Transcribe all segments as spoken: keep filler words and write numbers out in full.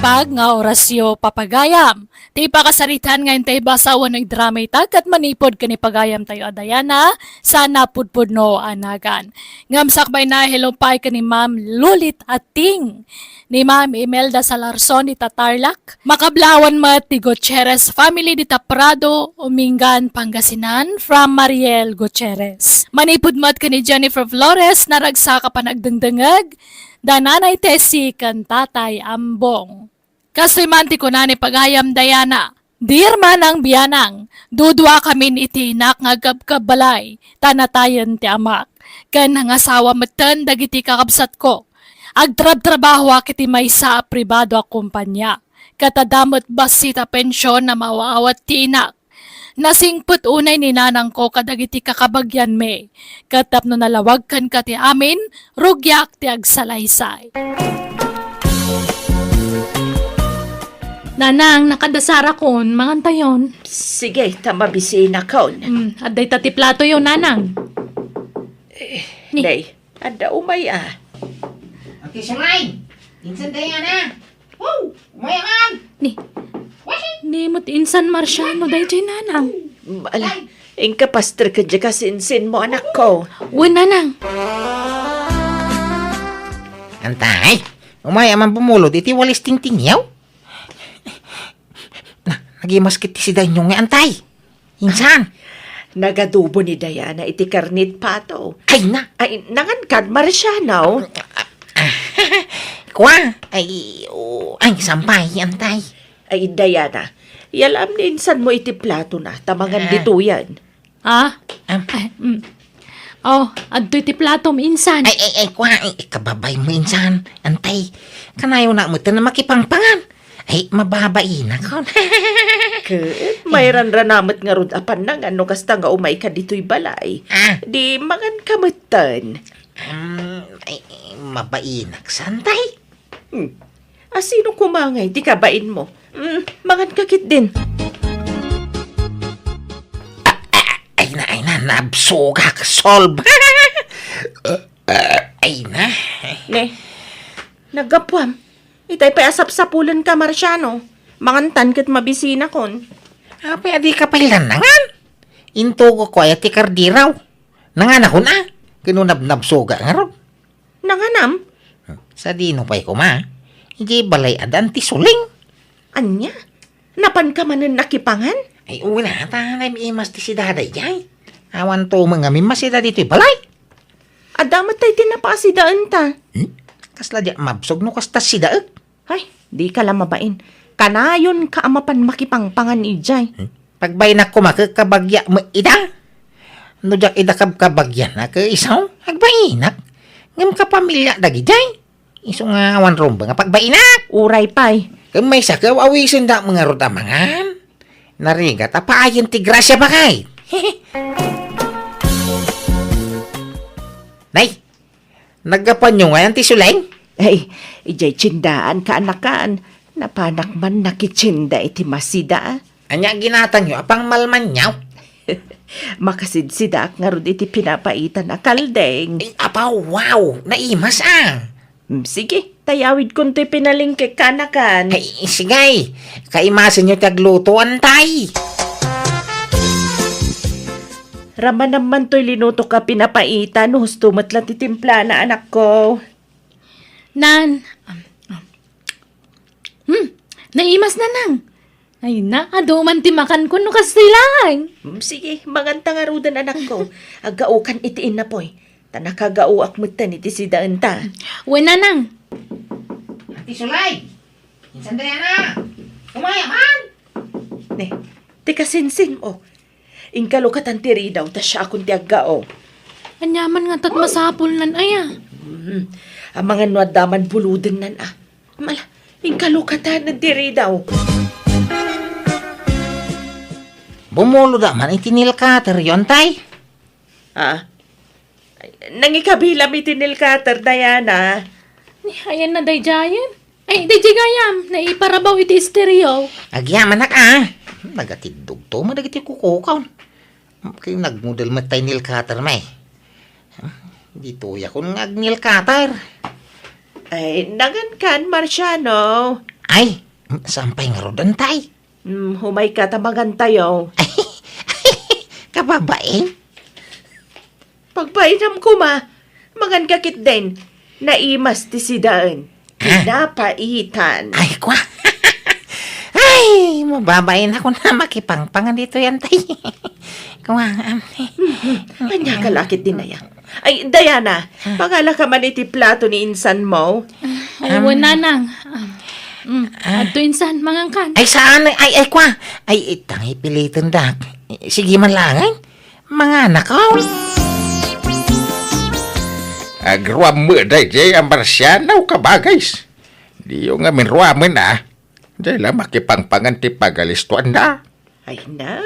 Ag nga orasyo, papagayam. Ti pakasaritaan nga intay basa wenno idrama ita ket manipud ken ni pagayamtayo a Diana, sana pudpudno a nagan. Ngem sakbay na, hello pay ken ni Ma'am Lulit Ating, ni Ma'am Imelda Salarson dita Tarlac. Makablawan met ti Gutierrez family dita Prado, Umingan, Pangasinan, from Mariel Gutierrez. Manipud met ken ni Jennifer Flores, naragsak a panagdengdengeg, da Nanay Tessie ken Tatay Ambong. Kastoy man ti kuna ni pagayam Diana, "Dear Manang Bianang, duduakamin iti inak nga agkabkabbalay, ta natayen ti amak, ken nangasawa metten dagiti kakabsatko. Agtrabtrabahoak iti maysa a pribado a kompania, ket adda met bassit a pension a maaw-awat ti inak. Nasingpet unay ni nanangko kadagiti kakabagianmi, ket tapno nalawag kenka ti amin, rugiak ti agsalaysay." Nanang, nakadasarakon, mangantayon. Sige, ta mabisinakon. Mm, adda ita ti platoyo, Nanang. Eh, Ni- Nay, adda umay, ah. Ate Sulay! Insan Diana! Wow! Umay man! Ni, Washing! Ni met insan Marciano, dayjay Nanang. Ala, inka paster ka dya ka sinsin mo, anak ko. Wen, Nanang. Antay, umay a man bumulod iti walis tingtingyaw? Na, nagimas ket ti sida inyo nga, antay. Insan? Nagadubo ni Diana iti karnit pato. Ay na! Ay, nangan kan, Marciano? Kua? Ay, o, ay, sampay, antay. Ay, Diana, yalam ni insan mo iti plato na, tamangan Ah. ditoyan. Ah? Ah. Ay, mm. Oh, adtoy ti platom, insan. Ay, ay, ay, kua, ay, kababay mo, insan. Antay, kanayon na met na makipangpangan. Ay, mababainak. Ket, mayranranamet ngarud a pannangan no kasta nga umayka ditoy balay. Ah. Di manganka metten. Um, ay, mabainak, santay. Hmm. A, sino koma ngay ti kabain mo? Hmm, manganka ketdin. Ah, ah, ay na, ay na, nabsogak, solve. Ah, ay na. Ne, naggapuam. Itay pay a sapsapulenka, Marciano. Mangantan ket mabisinakon. Apay a dika pay la nangan? Intugokko aya ti kardiraw. Nanganakon a. Ken no nabnabsogak ngarud. Nanganam? Sadino pay koma? Idiay balay adda ti suleng. Ania? Napanka manen nakipangan? Ay, wen a, ta naimas ti sidada idiay. Awan tumeng ngamin masida ditoy balay. Adda met tay tinapa a sidaenta. Hmm? Kasla diak mabsog no kasta sidaek. Ay, dika la mabain. Kanayonka a mapan makipangpangan idiay. Hmm? Pagbainak koma ket kabagiak met ida. No diak ida kabkabagian a ket isu, agbainak. Ngem kapamiliak dagidiay. Isu nga awan rumbeng a pagbainak. Uray pay. Ket maysa ket aw-awisenda met ngarud a mangan. Narigat a paayen ti grasia, bakay. Nay, naggapuanyo ngay ti suleng? Ay, idiay tiendaan, kaanakan. Napanak man nakitienda iti masida. Ania ginatangyo a pangmalmaniaw? Makasidsidaak ngarud iti pinapaitan a kaldeng. Ay, apaw, wow! Naimas a! Mm, sige, ta yawidkon toy pinalengke, kaanakan. Ay, sige. Kaimasenyo ti agluto, antay. Ramanam man toy linutok a pinapaitan, husto met la ti timplana, anakko. Nan, um, um. Hmm, naimas, Nanang. Ay na, adu man ti makanko no kastoy laeng. Hmm, sige, manganta ngaruden, anakko. Aggaokan iti innapoy. Ta nakagaoak metten iti sidaenta. Wen, Nanang. Ate Sulay! Insan Diana! Umay a man! Ne, ti kasinsin mo. Inkalukatan ti ridaw, ta siakon ti aggao. Aniaman ngata't masapulnan aya? Hmm. Amangan no adda man buludennan a. Mala, inkalukatan ti ridaw. Bumulod a man iti nail cutter-yo, antay? Ah? Nangikabilam iti nail cutter, Diana. Ni, ayan na daydiayen. Ay, daydiay gayam, naiparabaw iti estereo. Agyamanak a. Nagatiddog to, madagiti kukukaw. Kay nagmodel met tay nail cutter, may. Ditoyakon nga ag-nail cutter. Ay, nangan kan, Marciano. Ay, saan pay ngarud, Tay? Hmm, humayka ta magantayo. Kababain? Pagbainam koma, manganka ketdin. Naimas ti sidaen. Ah. Kinapaitan. Ay, kwa. Ay, mababain ako na makipangpangan ditoy, Tay. Kwa, am. Ania ka la ketdin aya? Ay, Diana, Ah. pangalaka man iti plato ni insan mo. Ay, Am. wen, Nanang. Ah, mm, Ah. adto insan, mangankan. Ay, saan? Ay, ay, kwa. Ay, itang ipilitan dak. Sige man lang, ay. Manganak, oh. Agruam met daydiay a Marsiano, kabagis. Diyo ngamin ruamen, ah. Diay la makipangpangan ti pagalistoanna. Ay na,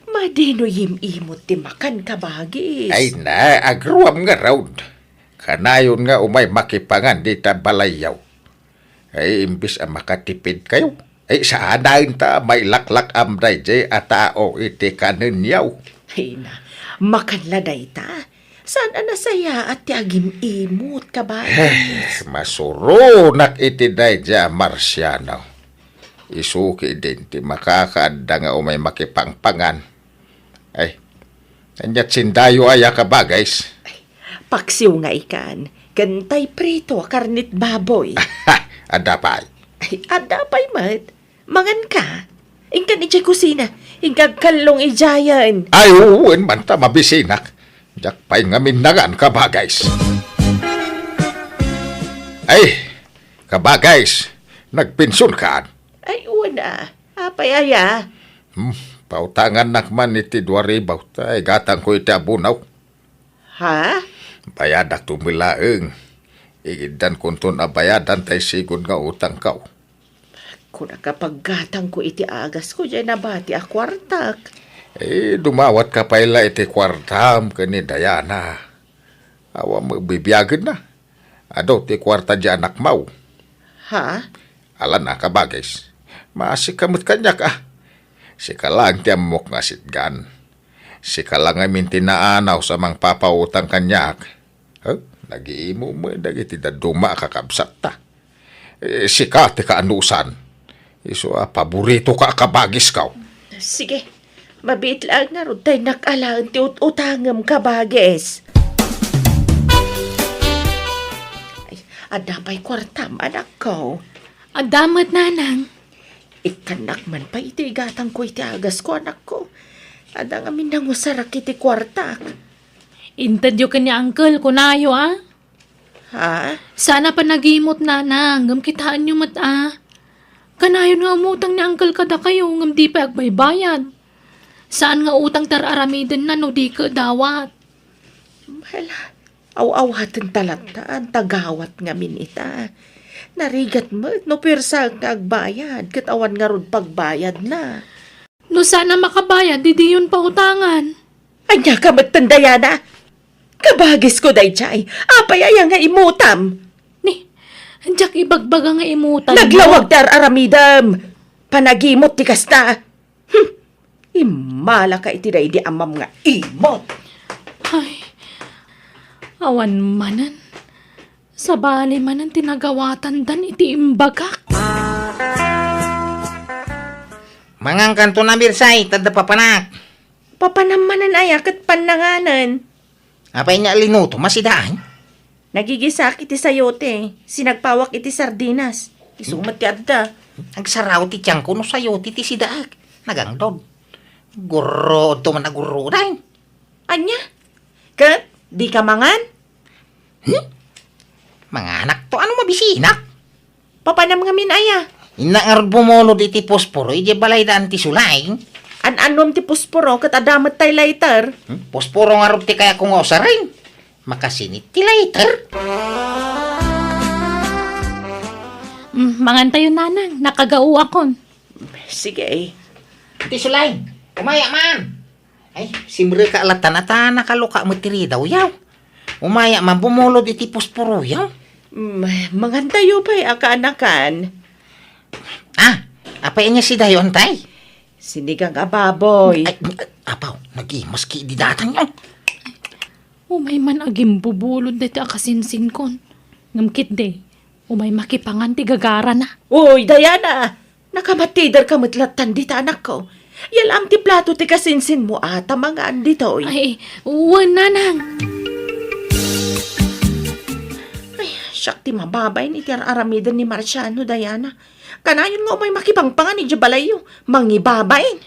madino yim-imot ti makan, kabagis. Ay na, agruam ngarud. Kanayon nga umay makipangan dita balayyo. Ay, imbis a makatipid kayo, ay, saan ta mailaklak-am daydiay a tao iti kanenyo. Ay na, makan la dayta. Saan a nasayaat ti agim-imot, kabagis? Eh, masuronak iti daydiay a Marsiano. Isu ketdin ti makakaadda nga umay makipangpangan. Ay, ania ti sindayo aya, kabagis? Ay, paksiw nga ikan, ken tay prito a karnet baboy. Adda pay? Ay, adda pay met. Manganka? Inkan idiay kusina. Inka agkallong idiayen. Ay, wen man ta mabisinak. Diak pay ngamin nangan, kabagis. Ay, kabagis, nagpensionkan? Ay, wen a. Apay aya? Hmm, pautangannak man iti dua ribu, ta igatangko iti abono. Ha? Bayadakto met laeng. Igiddan kunton a bayadan tay sigud nga utangko. Kunaka paggatangko iti agasko, diay nabati a kuartak. Eh, dumawatka pay la iti kuartam ken ni Diana. Awan met bibiagenna. Adu ti kuarta diay anakmo. Ha? Ala na, kabagis. Maasika met kaniak, ah. Sika laeng ti ammok nga sitgan. Sika la ngamin ti naanaw sa mangpapautang kaniak. Huh? Nag-iimo met dagiti dadduma a kakabsatta. Eh, sika ti kaanusan. Isu a paboritoka a kabagisko. Sige, mabiit laeng ngarud ta innak alaen ti ut-utangem, kabagis. Ay, adda pay kuartam, anakko? Adda met, nanang. Ikkannak man pay iti igatangko iti agasko, anakko. Adda ngamin nangusarak iti kuartak. Intedyo ken ni uncle, kunayo, a? Ha? Saan a panagimot, nanang, ngem kitaenyo met, a. Kanayon nga umutang ni uncle kadakayo, ngem di pay agbaybayad. Saan nga utang ti ar-aramidenna no di ket dawat. Hala, aw-awaten ta latta, anta gawat ngamin ita. Narigat met no puersaek nga agbayad, ket awan ngarud pagbayadna. No saan a makabayad, didiyon pautangan. Ania ka met, Diana? Kabagisko daydiay. Apay aya nga imutam? Ni, diak ibagbaga nga imutam. Naglawag ti ar-aramidem. Panagimot ti kasta. Hmm. Immalaka iti daydi amam nga imot. Ay, awan manen. Sabali manen ti nagawatandan iti imbagak. Mangankanto na, Mirsay, tadda papanak. Papanam manen aya ket pannanganen. Apay nga linuto, masidaay? Nagigisaak iti sayote, sinagpawak iti sardinas. Isu met ti adda. Agsaraw ti tiangko no sayote ti sidaak. Nagangdod. Gurruodto man a gurruoday. Ania? Ket, dika mangan? Hmm? Manganakto, ano mabisinak? Papanam ngamin aya? Innak ngarud bumulod iti posporo idiay balay da Auntie Sulay. An-anom ti posporo ket adda met tay lighter. Hmm? Posporo ngarud ti kayatko nga usaren. Makasinit ti lighter. Mm, mangantayo, nanang. Nakagaoakon. Sige. Auntie Sulay, umaya man. Ay, simreka latta ta nakaluka met ti ridawyaw. Umaya man bumulod iti posporoyaw. Mm, mangantayo pay a kaanakan. Ah, apay ania sidayo, Antay? Sinigang a baboy. Ay, apaw, nag-imas ki di datang yun. Umay man agimbubulod daytoy a kasinsinkon. Ngem ketdi, Umay makipangan ti gagarana. Uy, Diana! Nakamatiderka met lattan dita, anakko. Yalem ti plato ti kasinsinmo a ta mangan ditoy. Ay, wen, nanang. Ay, siak ti mababain iti ar-aramiden ni Marciano, Diana. Kanayon nga umay makipangpangan idiay balayyo. Mangibabain.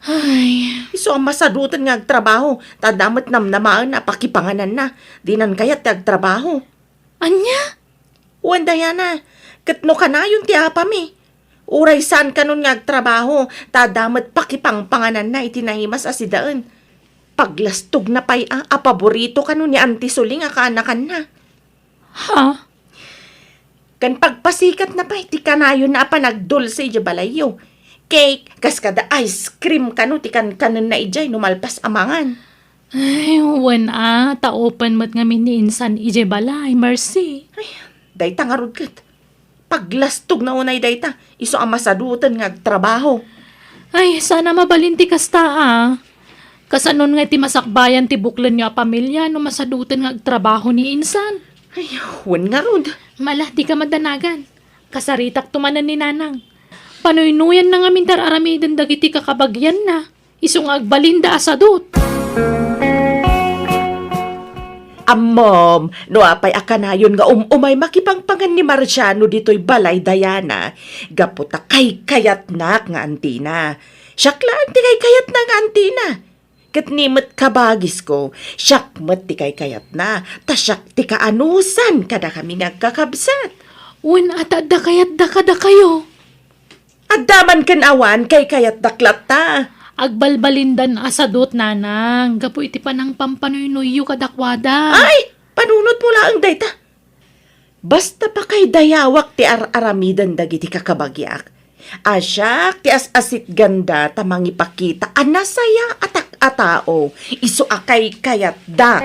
Ay. Isu a masadutan nga agtrabaho, ta adda met namnamaen a pakipangananna. Dinan kayat ti agtrabaho. Ania? Wen, Diana, ket no kanayon ti apami, uray saan kanon nga agtrabaho, ta adda met pakipangpangananna iti naimas a sidaen. Paglastogna pay a, a paborito kanon ni Auntie Suling a kaanakanna. Ha? Ken pagpasikatna pay ti kanayonna a panagdulse idiay balayyo. Cake, kas kada ice cream kano ti kankanenna idiay no malpas a mangan. Ay, wen a, ta open met ngamin ni insan idiay balay, Mercy. Ay, dayta ngarud ket. Paglastogna unay dayta, isu a masadutan nga agtrabaho. Ay, saan a mabalin ti kasta a. Kasanon nga iti masakbayan ti buklenyo a pamilia no masadutan nga agtrabaho ni insan? Ay, wen ngarud. Mala, dika madanagan. Kasaritakto manen ni nanang. Panuynoyanna ngamin ti ar-aramiden dagiti kakabagianna. Isu nga agbalinda a sadut. Ammom, no apay a kanayon nga um-umay makipangpangan ni Marciano ditoy balay, Diana, gapu ta kaykayatnak nga antina. Siak laeng ti kaykayatna nga antina. Ket ni met kabagisko, siak met ti kaykayatna, ta siak ti kaanusan kadakami nga agkakabsat. Wen a ta adda kayatda kadakayo. Adda man ken awan, kaykayatdak latta. Agbalbalindan a sadut, nanang, gapu iti panangpampanuynuyyo kadakuada. Ay, panunotmo laeng dayta. Basta pakaydayawak ti ar-aramiden dagiti kakabagiak. A siak ti as-asitganda ta mangipakita a nasayaat a tao, isu a kaykayatda.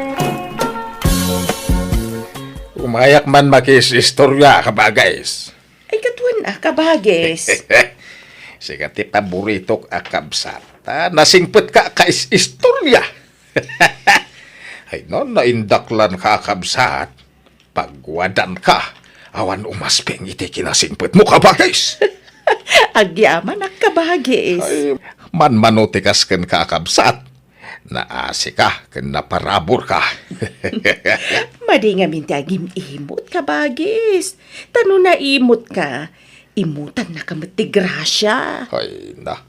Umayak man makis-istoria, kabagis. Ay, ket wen a, kabagis. Sika ti paboritok a kabsat. Ta nasingpetka a kais-istoria. Ay, no, naindaklanka a kabsat. Pagwadanka. Awan umasping iti kinasingpetmo, kabagis. Agyamanak, kabagis. Ay, manmano ti kas kenka a kabsat. Naasika ken naparaburka. Madi ngamin ti agim-imot, kabagis. Ta no naimutka, imutannaka met ti grasia. Ay, na.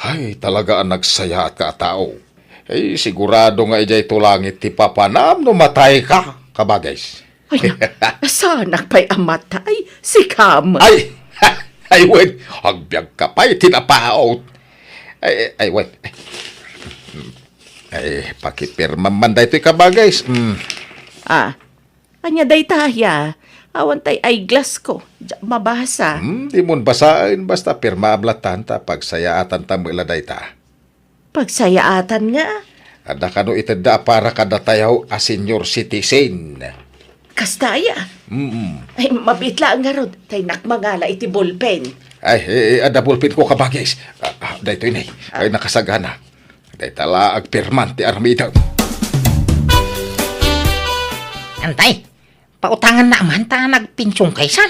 Ay, talaga a nagsayaatka a tao. Ay, sigurado nga idiay to langit ti papanam no matayka, kabagis. Ay, na, saanak pay a matay, sikam. Ay, ay, wen, agbiagka pay ti napaut. Ay, ay, wen. Ay, pakipirmam man daytoy, kabagis. Mm. Ah, ania dayta, ya? Awan tay eyeglass ko. Diak mabasa. Hmm, dimon basaen, basta pirmam lattan ta pagsayaatan ta met la dayta. Pagsayaatan nga? Adda kano itedda a para kadatayo a senior citizen. Kasta aya? Mm. Ay, mabiit laeng ngarud. Tay nak mangala iti ballpen. Ay, eh, eh, adda ballpen ko, kabagis. Ah, ah, daytoy ne. Ay, nakasagana. Dayta la agpirman ti armida. Antay, pautanganna man ta nagpension kaysa.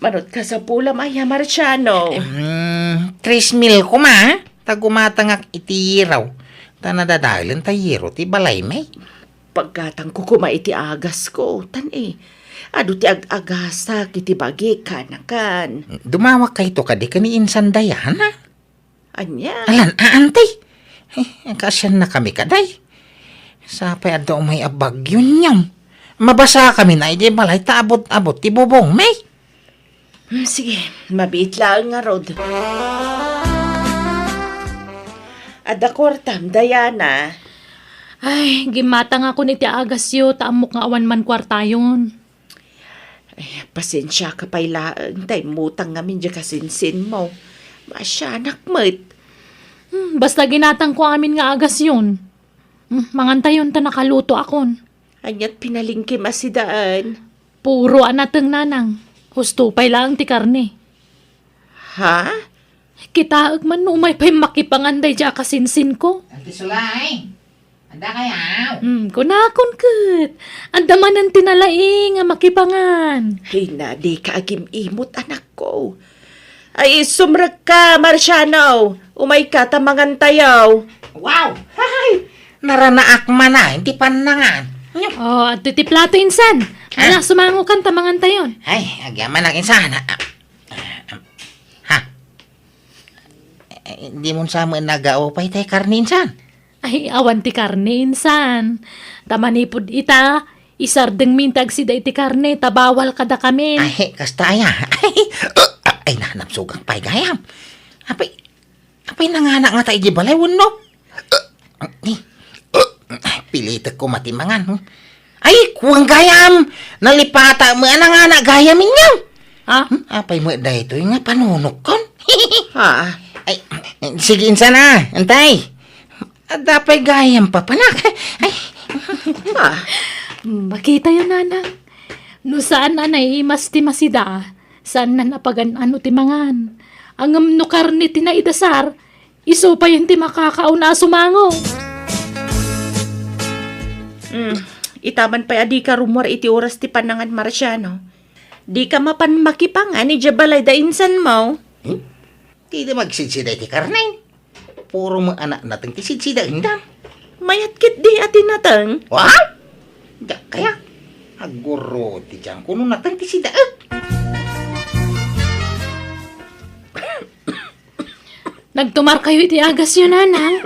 Manut kasapulam aya, Marciano? Em, tres mil koma, ta gumatangak iti yero. Ta nadadaelen ta yero ti balaymi. Paggatangko koma iti agasko, tan-i. Adu ti ag-agasak iti bagik, kaanakan. Dumawak kayto kadi ken ni Insan Diana? Ania? Alan, a, anti. Eh, kaasiannakami kadi. Sapay adda umay a bagyo, nyam. Mabasakamin idiay balay ta abut-abut ti bubongmi. Hmm, sige, mabiit laeng ngarud. Adda kuartam, Diana? Ay, gimmatangakon iti agasyo, ta ammok nga awan man kuartayon. Ay, pasensiaka pay laeng ta immutang ngamin diay kasinsinmo. Maasianak met. Hmm, basta ginatangko amin nga agasyon. Hmm, mangantayon ta nakalutoakon. Aniat pinalingkim a sidaan? Puro a nateng, nanang. Husto pay laeng ti karne. Ha? Kitaek man no umay pay makipangan daydiay a kasinsinko. Anti Sulay, Adda kayaw? Hmm, kunakon ket. Adda manen ti nalaing a makipangan. Ay na, dika agim-imot, anakko. Ay, sumrekka, Marciano. Umayka ta mangantayo. Wow! Hay! Naranaak manen ti pannangan. Oh, adtoy ti plato, insan. Ah. Ala, sumangokan ta mangantayon. Ay, agyamanak, insan. Ah, ah, ha? Eh, di mo sa met nagaupay tay karne, insan? Ay, awan ti karne, insan. Ta manipud ita, isardengmi ti agsida iti karne, ta bawal kadakamin. Ay, kasta aya. Ay, ay, nanabsogak pay gayam. Apay, apay nanganak ngata iti balay, wenno? Ay, pilitek ko mati mangan, hmm? Ay, kuan gayam! Nalipata met a nanganak gayam, inyaw! Ah? Hmm? Apay met daytoy nga panunokkon? Ah. Ay, sige, insan a, antay. Adda pay gayam papanak. Ay. Ah. Hmm, makitayo, nanang. No saan a naimas ti masida, saan nan a pagan-ano ti mangan. Ngem no karne ti naidasar, isu payen ti makakauna a sumango. Hmm, ita man pay a dika rummuar iti oras ti pannangan, Marciano. Dika mapan makipangan idiay balay da insanmo. Hmm? Dida magsidsida iti karne. Puro met a nateng ti sidsida, indan. Mayat ketdi a ti nateng. Wa? Diak kayat. Agurudiak no nateng ti sida, eh. Nagtumarkayo iti agasyo, nanang?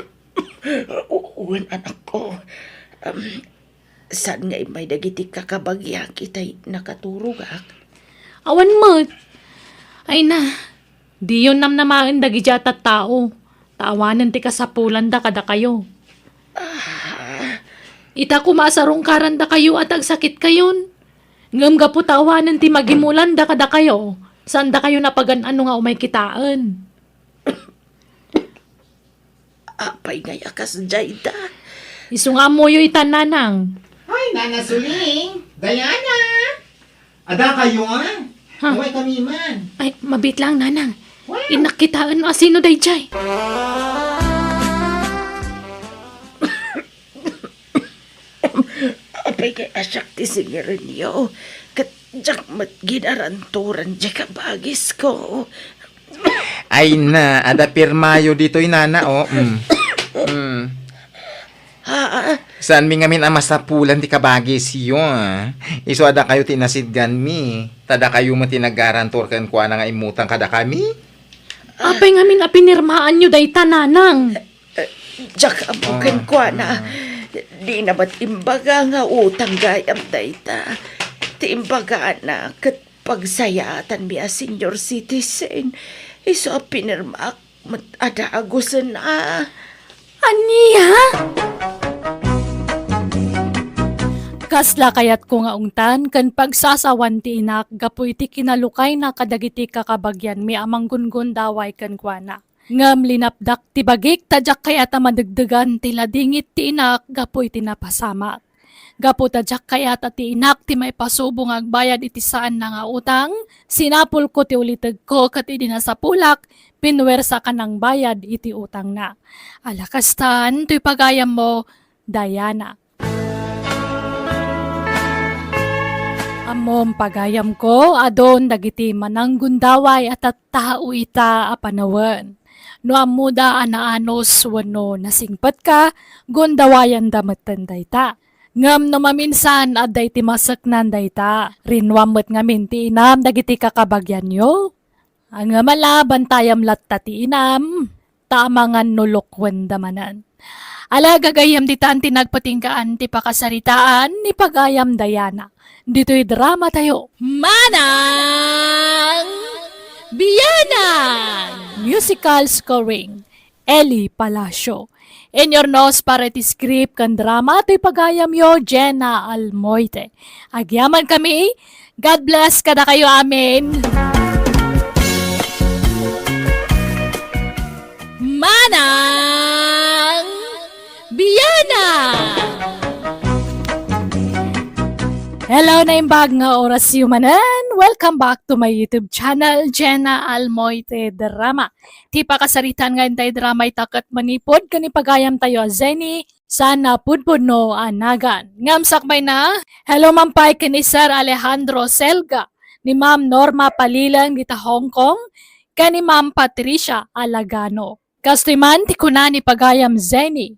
O-, wen, anakko. Um, saan nga immay dagiti kakabagiak itay nakaturogak? Awan met. Ay na, diyon namnamaen dagidiay a tattao, ta awanen ti kasapulanda kadakayo. Ah. Ita koma a sarungkarandakayo a tagsakitkayon. Ngem gapu ta awanen ti magimulanda kadakayo, saandakayo a pagan-ano nga umay kitaen. Apay ngay a kasdiay da? Isu nga ammoyo ita, nanang. Ay, Nana Suling! Diana! Adda kayo, ah? Ha? Umaykami man. Ay, mabiit lang, nanang. Wow! Innak kitaen a sino daydiay. Apay ngay a siak ti singirenyo, ket diak met ginarantoran diay kabagisko. Ay na, adda pirmayo ditoy, nana, oh. Mm. Mm. Ah, ah. Saanmi ngamin a masapulan ti kabagisyo, ah. Isu a dakayo ti nasidganmi. Ta dakayo met ti nagarantor kenkuana nga immutang kadakami. Apay ngamin a pinirmaanyo dayta, nanang? Eh, diak ammo kenkuana. Ah. Dina met imbaga nga utang gayam dayta. Ti imbagana ket pagsayaatanmi a senior citizen. Isu a pinirmaak met a dagusen a. Ania? Kasla kayatko nga ungtan ken pagsasawan ti inak gapu iti kinalukayna kadagiti kakabagianmi a manggungundaway kenkuana. Ngem linapdak ti bagik ta diak kayat a madegdegan ti ladingit ti inak gapu iti napasamak. Gapu ta diak kayat a ti inak ti maipasubo nga agbayad iti saanna nga utang, sinapulko ti ulitegko ket idi nasapulak, pinuersaka nangbayad iti utangna. Ala kastan, toy pagayammo, Diana. Ammom, pagayamko, adun dagiti mananggundaway a tattao ita a panawen. No ammoda a naanus wenno nasingpetka, gundawayanda metten dayta. Ngem no maminsan, adda iti maseknan dayta. Rinnuam met ngamin ti inam dagiti kakabagianyo. Ngem ala, bantayam latta ti inam, ta amangan no lukoenda manen. Ala, gagayyem, ditan ti nagpatinggaan ti pakasaritaan ni pagayam Diana. Ditoy dramatayo, Manang Bianang! Musical scoring, Eli Palacio. Inurnos para iti script ken drama toy pagayamyo, Jenna Almoite. Agyamankami, God bless kadakayo amin. Manang Bianang! Hello, naimbag nga orasyo manen. Welcome back to my YouTube channel, Jenna Almoite Drama. Ti pakasaritaan nga intay drama ita ket manipud ken ni pagayamtayo a Zenny Saan a pudpudno a nagan. Ngem sakbayna, hello man pay ken ni Sir Alejandro Selga, ni Ma'am Norma Palileng dita Hong Kong, ken ni Ma'am Patricia Alagano. Kastoy man ti kuna ni pagayam Zenny,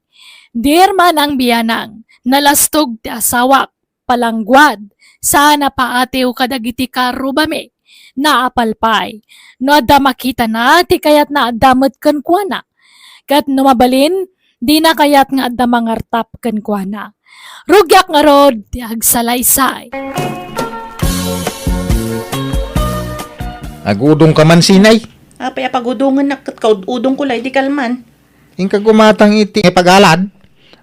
"Dear Manang Bianang, nalastog ti asawak, palangguad, saan a paatiw kadagiti karrubami. Naapal pay. No adda makitana, ti kayatna adda met kenkuana. Ket no mabalin, dina kayat nga adda mangartap kenkuana. Rugiak ngarud ti agsalaysay." Agudongka man, Sinay? Apay a pagudongennak ket kaud-udongko la idi kalman? Inka gumatang iti pag-alad.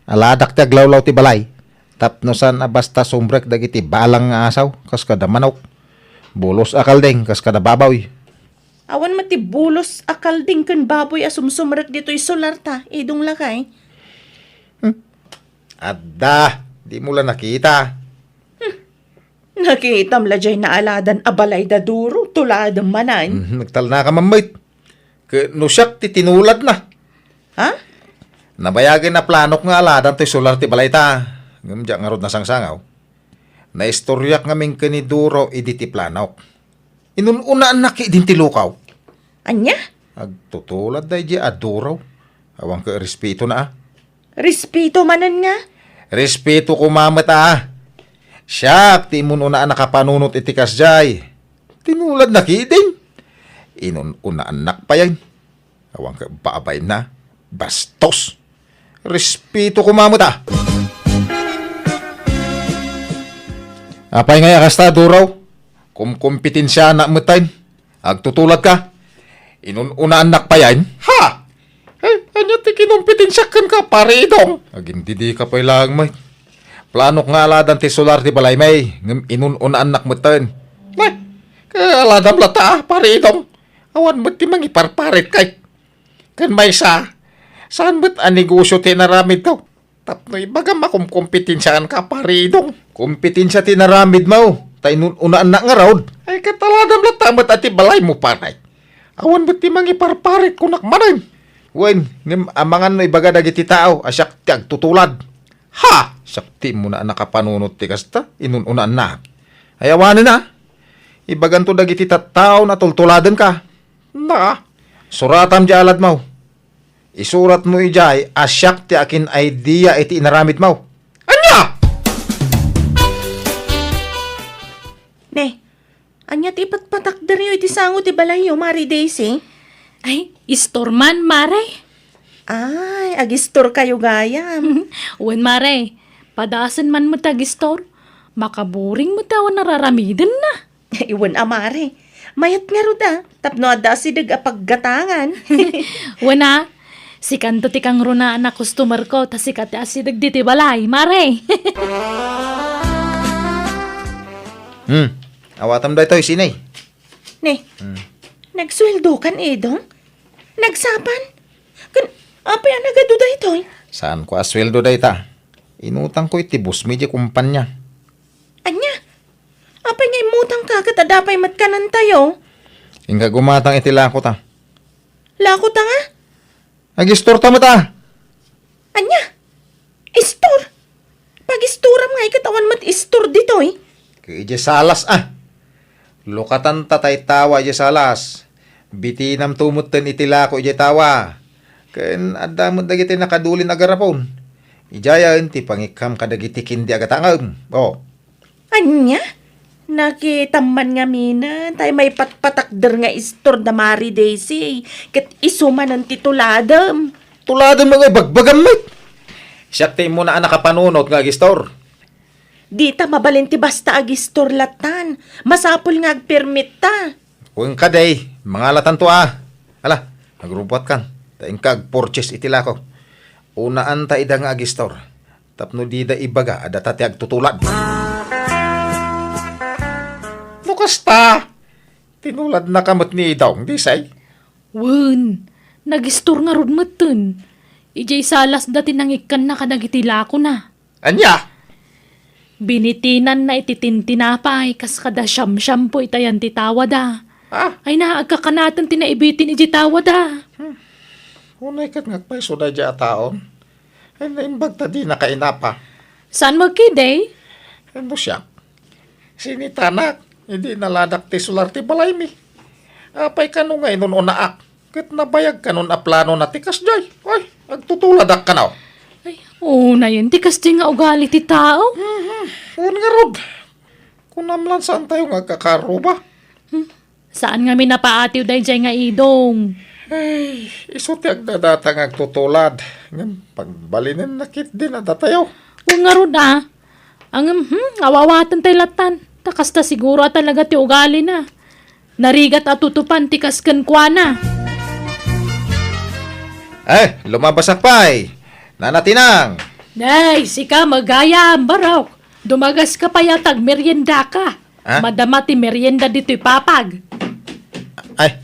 Aladak ti aglawlaw ti balay. Tapno saan a basta sumrek dagiti balang nga asaw, kas kada manok. Bulos a kalding, kas kada baboy. Awan met ti bulos a kalding ken baboy a sumsumrek ditoy solar ta, idong lakay. Hmm. Adda, di mo la nakita. Hmm. Nakitam la jay naaladan a balay da Duro, tuladem manen. Mhm, nagtalnaka man met. Ket no siak ti tinuladna. Ha? Nabayagen a planok nga aladan toy solar ti balay ta. Ngem diak ngarud nasangsangaw. Naistoriak ngamin ken ni Duro idi ti planok. Inun-unaannak idin ti lukaw. Ania? Agtutulad daydi a Duro. Awan ket respetona a. Respeto manen nga? Respeto koma met a. Siak ti imun-unaan a kapanunot iti kasjay. Tinuladnak idin. Inun-unaannak payen. Awan ket babayna. Bastos. Respeto koma met a. Apay ngay a kasta, Duro? Kumkompetensianak metten. Agtutuladka? Inun-unaannak payen? Ha? Eh, ania ti kinompetensiak kenka, Pari Idong? Agindidika pay laeng met. Planok nga aladan ti solar ti balaymi, ngem inun-unaannak metten. Nay, kaaladam latta, Pari Idong. Awan met ti mangiparparit kay. Ken maysa, saan met a negosio ti inaramidko? Tapno ibagam a kumkompetensiaanka, Pari Idong. Kompetensia ti inaramidmo, ta inun-unaannak ngarud. Ay, ket aladam latta met a ti balaymo, pare. Awan met ti mangiparparit kunak manen. Wen, ngem amangan no ibaga dagiti tao a siak ti agtutulad. Ha! Siak ti immuna a nakapanunot ti kasta, inun-unaannak. Ay, awanen a. Ibaganto dagiti tattaon a tultuladenka. Na, suratam di aladmo. Isuratmo idiay a siak ti akin-idea iti inaramidmo. Ania? Ne, ania ti ipatpatakderyo iti sango ti balayyo, Mari Daisy? Ay, istor man, Mare. Ay, agistor kayo gayam. Wen, Mare, padasen man met ti agistor. Makaburing met ti awan nararamidenna. Wen a, Mare. Mayat ngarud a, tapno adda asideg a paggatangan. Wen a, sikanto ti kangrunaan a customer ko, ta sika ti asideg ditoy balay, Mare. Hmm, awatam daytoy, Sinay. Ne, hmm. Nagsueldokan, Idong? Nagsapan? Ken, apay a nagadu daytoy? Saanko a sueldo dayta. Inutangko iti bossmi di kumpanya. Ania? Apay nga immutangka ket adda pay met kanentayo? Inka gumatang iti lakota. Lakota nga? Agistorta met a. Ania? Istor? Pagistoram nga iket awan met istor ditoy? Ket idiay salas a. Lukatanta tay tawa idiay salas. Bitinamto metten iti lako idiay tawa. Ken adda met dagiti nakadulin a garapon. Idiayen ti pangikkam kadagiti kindi a gatangem. O. Ania? Nakitam man ngamin, tay maipatpatakder nga istor da Mari Daisy, ket isu manen ti tuladem. Tuladem nga ibagbagam met. Siak ti immuna a nakapanunot nga agistor. Dita mabalin ti basta agistor latan. Masapul nga agpermitta. Kuenka, day, mangalatanto a. Ala, agrubbuatkan. Ta inka agpurchase iti lako. Unaanta ida nga agistor. Tapno dida ibaga a data ti agtutulad. No kasta, tinuladnaka met ni Idong, Daisy? Wen, nagistor ngarud metten. Idiay salasda ti nangikkanna kadagiti lakona. Ania? Binitinanna iti tintinapay kas kada siamsiampo iti ayan ti tawada. Ah? Ay na, agkakanaten ti naibitin iti tawada. Hmm. Unay ket nga agpayso daydiay a taon. Ay, naimbag ta di nakainapa. Saan mo kidi? Ay, no siak. Sinitanak, idi naladak ti solar ti balaymi. Apay kano nga inun-unaak? Ket nabayag kanon a plano na ti kasjay. Ay, agtutuladak kano. Ay, unayen ti kasjay nga ugali ti tao. Mhm. Wen ngarud, kunam lan saan tayo nga agkakaruba? Hmm. Saan ngamin a paatiw dayjay nga idong? Ay, isu ti agdadata nga agtutulad. Ngem pagbalinenna ketdin a datayo. Wen ngarud a. Ngem, hmm, awawatentayo lattan. Ta kasta siguro a talaga ti ugalina. Narigat a tutupan ti kas kenkuana. Eh, lumabasak pay. Nana Tinang. Nay, sika met gayam, Barok. Dumagaska pay a tagmeriendaka. Ha? Madama ti merienda ditoy papag. Ay,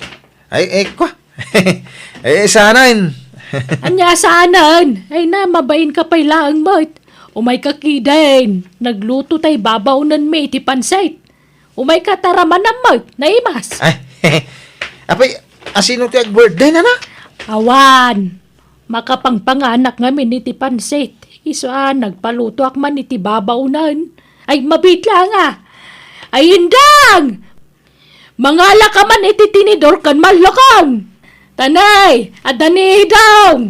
ay, eh, kwa. Eh, saanen? Ania saanen? Ay na, mabainka pay laeng met. Umayka kidin. Nagluto tay babaonenmi iti pansit. Umayka ta ramanam met, naimas. Ay, apay, asino ti ag-birthday, nana? Awan. Makapangpanganak ngamin iti pansit. Isu a nagpalutoak man iti babaonen. Ay, mabitla nga. Ay, indang! Mangalaka man iti tinidor ken mallokong. Tanay, adda ni idong.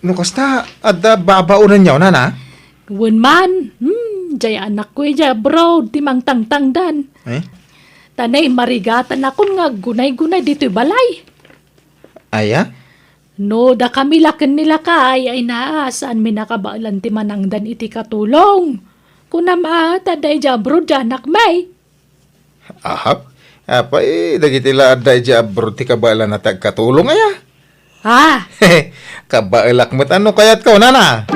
No kasta, adda babaonenyo, nana? Wen man, hmm, jay anakko idiay abroad ti mangtangtangdan. Eh? Tanay, marigatanakon nga aggunay-gunay ditoy balay. Aya? No dakami la ken ni lakay, ay naa, saanmi nakabaelan ti manangdan iti katulong. Kunam a, ta adda idiay abroad ti anakmi. Aha? Apay, dagiti la adda idiay abroad ti kabaelanna ti agkatulong, aya? Ah! Kabaelak met, ano kayatko, nana?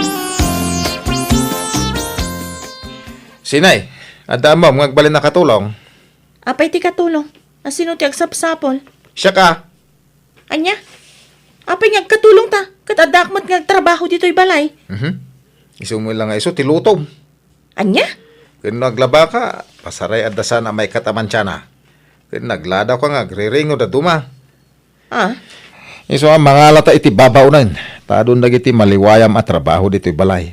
Sinay, adda ammom nga agbalin a katulong? Apay ti katulong? Asino ti agsapsapul? Siak a. Ania? Apay nga agkatulongta? Ket addaak met nga agtrabaho ditoy balay. Mhm. Isu met la nga isu ti lutom. Ania? Ken no aglabaka, pasaray adda saan a maikkat a mantiana. Ken nagladawka nga agriringod a duma. Ah? Isu a mangalata iti babaonen, ta adun dagiti maliwayam a trabaho ditoy balay.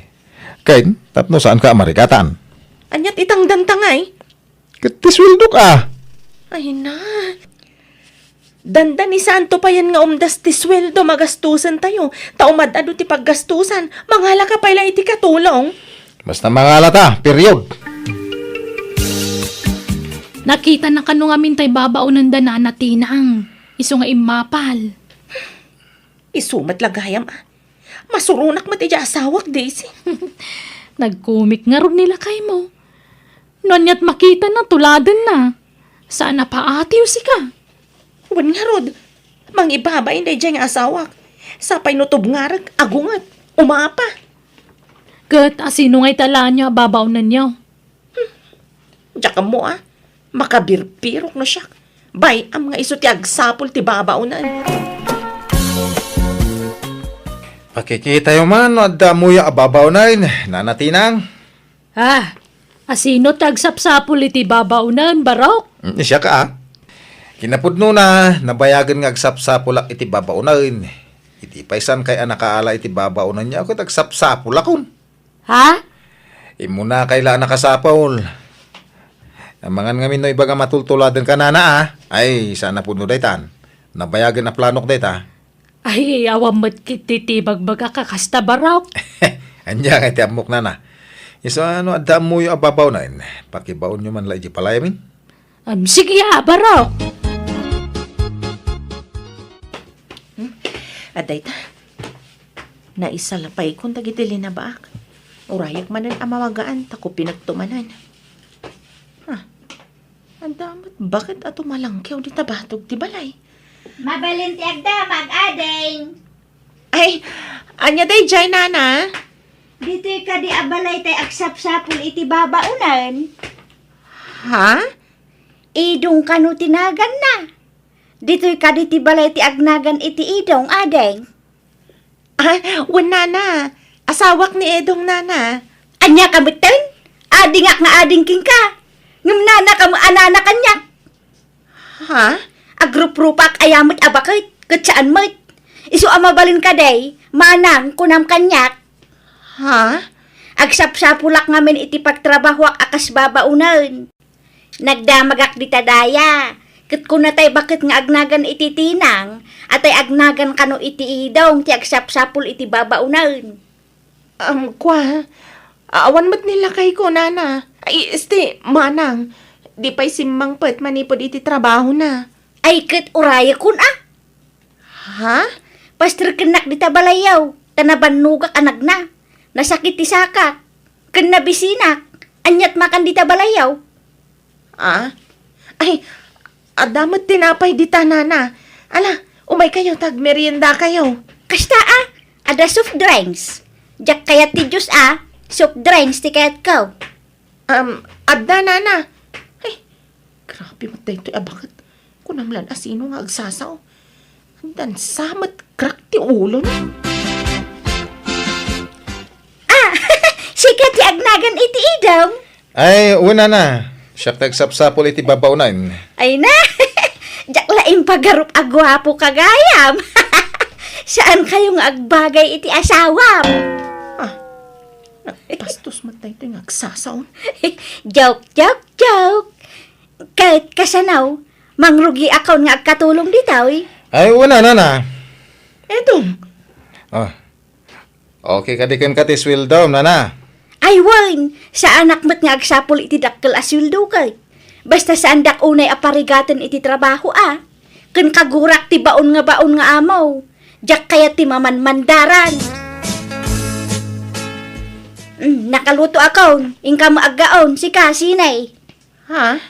Ken tapno saanka a marigatan. Aniat itangdanta ngay? Ket ti sueldok a. Ay na. Dandani, saanto payen nga umdas ti sueldo, magastusentayo. Ta umad-adu ti paggastusan, mangalaka pay la iti katulong. Basta mangalata, period. Nakitana kano ngamin tay babaonenda, Nana Tinang. Isu nga immapal. Isu met la gayam a. Masuronak met idiay asawak, Daisy. Nagkumik ngarud ni lakaymo. No aniat makitana, tuladenna. Saan a paatiw sika. Wen ngarud, mangibabain daydiay nga asawak. Sapay no tubngarek, agunget, umapa. Ket asino ngay ta laenyo a babaonenyo? Diak ammo a, makabirbirok no siak. Bay-am nga isu ti agsapul ti babaonen. Pakikitayo man no adda ammoyo a babaonen, Nana Tinang. Ah, asino ti agsapsapul iti babaonen, Barok? Mm, siak a. Kinapudnona, nabayagen nga agsapsapulak iti babaonen. Iti pay saankay a nakaala iti babaonenyo, ket agsapsapulakon. Ha? Immunakay la a nakasapul. Amangan ngamin no ibagam a tultuladenka, Nana a. Ay, saan a pudno daytan. Nabayagen a planok dayta. Ay, awan met ket ti, ti bagbagak a kasta, Barok. Ania ngay ti ammok, Nana? Isu a no adda ammoyo a babaonen, pakibaonyo man la idiay balay amin. Am, sige a, Barok. Hmm? Adda ita. Naisalapay kon dagiti linabaak. Urayek manen a mawagaan, ta kupinekto manen. Ah, adda met baket a tumalangkew dita batog ti balay. Mabalin ti agdamag, ading. Ay, ania daydiay, Nana? Ditoy kadi a balay tay agsapsapul iti babaonen. Ha? Idong kano ti naganna? Ditoy kadi ti balay ti agnagan iti Idong, ading? Ah, wen, Nana. Asawak ni Idong, Nana. Ania ka metten? Adingak nga ading kenka. Ngem nana ka met a nana kaniak. Ha? Agruprupak aya met a baket, ket saan met. Isu a mabalin kadi, manang kunam kaniak, Ha? Agsapsapulak ngamin iti pagtrabahoak a kas babaonen. Nagdamagak dita daya, ket kunatay baket nga agnagan iti tinang, atay agnagan kano iti idong ti agsapsapul iti babaonen. Am, kua, awan met ni lakayko, nana. Ay, este, manang, di pay simmangpet manipud iti trabahona. Ay, ket urayekon, a? Ha? Pasterkennak dita balayyo, ta nabannogak a nagna. Nasakit ti sakak. Ken nabisinak. Aniat makan dita balayyo? Ah? Ay, adda met tinapay dita, nana. Ala, umaykayo ta agmeriendakayo. Kasta, a, adda soft drinks. Diak kayat ti juice, a. Soft drinks ti kayatko. Um, adda, nana. Ay, grabe met daytoy a baket. Kunam lan a sino nga agsasao. Andan sa met crack ti ulona. Ah, sika ti agnagan iti idong? Ay, wen, nana. Siak ti agsapsapul iti babaonen. Ay na, diak la impagarup a guapo ka gayam. Saan kayo nga agbagay iti asawam? Ah, nagpastos met daytoy nga agsasaon. Joke, joke, joke. Ket kasano, mangrugiakon nga agkatulong ditoy? Ay, wen, nana. Edong. Ah. Okay kadi kenka ti sueldom, nana? Ay, wen, saanak met nga agsapul iti dakkel a sueldo ket. Basta saandak unay a parigaten iti trabaho, a. Ken kagurak ti baon nga baon nga amo. Diak kayat ti mamanmandaran. Mm, nakalutoakon, inka met aggaon, sika, sine? Ha?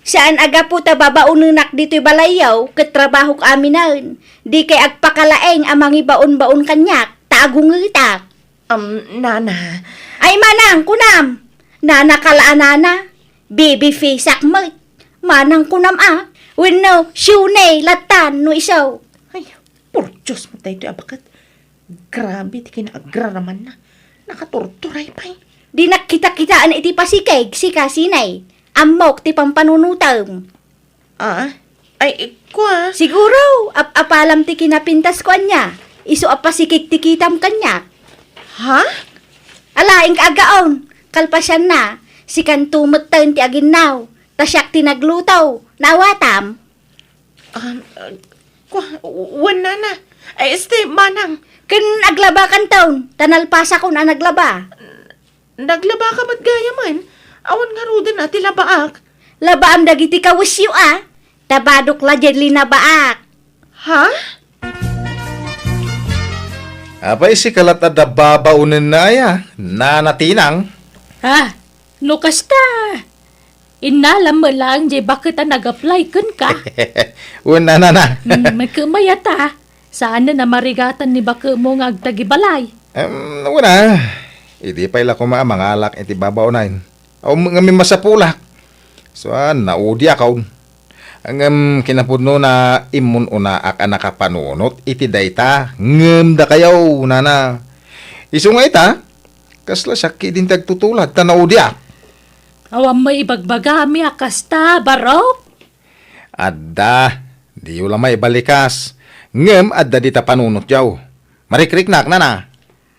Saan a gapu ta babaonenak ditoy balayyo ket trabahok aminen. Dikay agpakalaeng a mangibaonbaon kaniak ta agungetak. Am, nana. Ay, manang, kunam. Nana ka la a nana. Baby faceak met. Manang kunam a. Wenno, siune, latan, no isu. Ay, por Dios met daytoy a baket. Grabe ti kinaagraramanna. Nakaturturay pay. Dinak kita-kitaan iti pasikeg, sika, sine? Ammok ti pampanunotem. Ah? Ay, kua? Siguro, ap-apalam ti kinapintasko ania. Isu a pasikeg ti kitam kaniak. Ha? Ala, inka aggaon. Kalpasianna, sikanto metten ti aginnaw. Ta siak ti nagluto. Naawatam? Um, uh, kua, wen, nana. Ay, este, manang. Ken aglabakanton, ta nalpasakon a naglaba. Naglabaka met gayamen. Awan ngaruden a ti labaak. Labaam dagiti kawesyo a. Ta badok la diay linabaak. Ha? Apay, sika lat adda babaonenna aya, Nana Tinang? Ah, no kasta, innalam met laeng diay baket a nag-apply kenka. Wen, nana. Hmm, makemay a ta. Saanen a marigatan ni baketmo nga agtagibalay? Em, wen a. Idi pay la koma a mangalak iti babaonen. Awan met ngamin masapulak. Saan, naudiakon. Ngem kinapudnona, immun-unaak a nakapanunot iti dayta ngem dakayo, nana. Isu nga ita, kasla siak ketdin ti agtutulad ta naudiak. Awan met ibagbagami a kasta, Barok? Adda, diyo la maibalikas. Ngem adda dita panunotyo. Marikriknak, nana.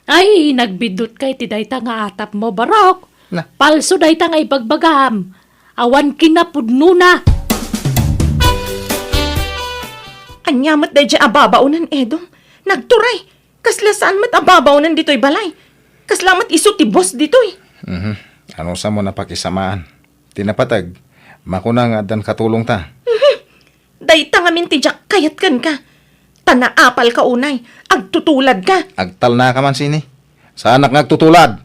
Ay, nagbidutka iti dayta nga atapmo, Barok. Na. Palso dayta nga ibagbagam. Awan kinapudnona. Ania met daydiay a babaonen, Edong? Nagturay. Kasla saan met a babaonen ditoy balay. Kasla met isu ti boss ditoy. Mhm. Anusam a pakisamaan? Ti napateg, makuna nga addan katulongta. Mhm. Dayta ngamin ti diak kayat kenka. Ta naapalka unay, agtutuladka. Agtalnaka man sini. Saanak nga agtutulad.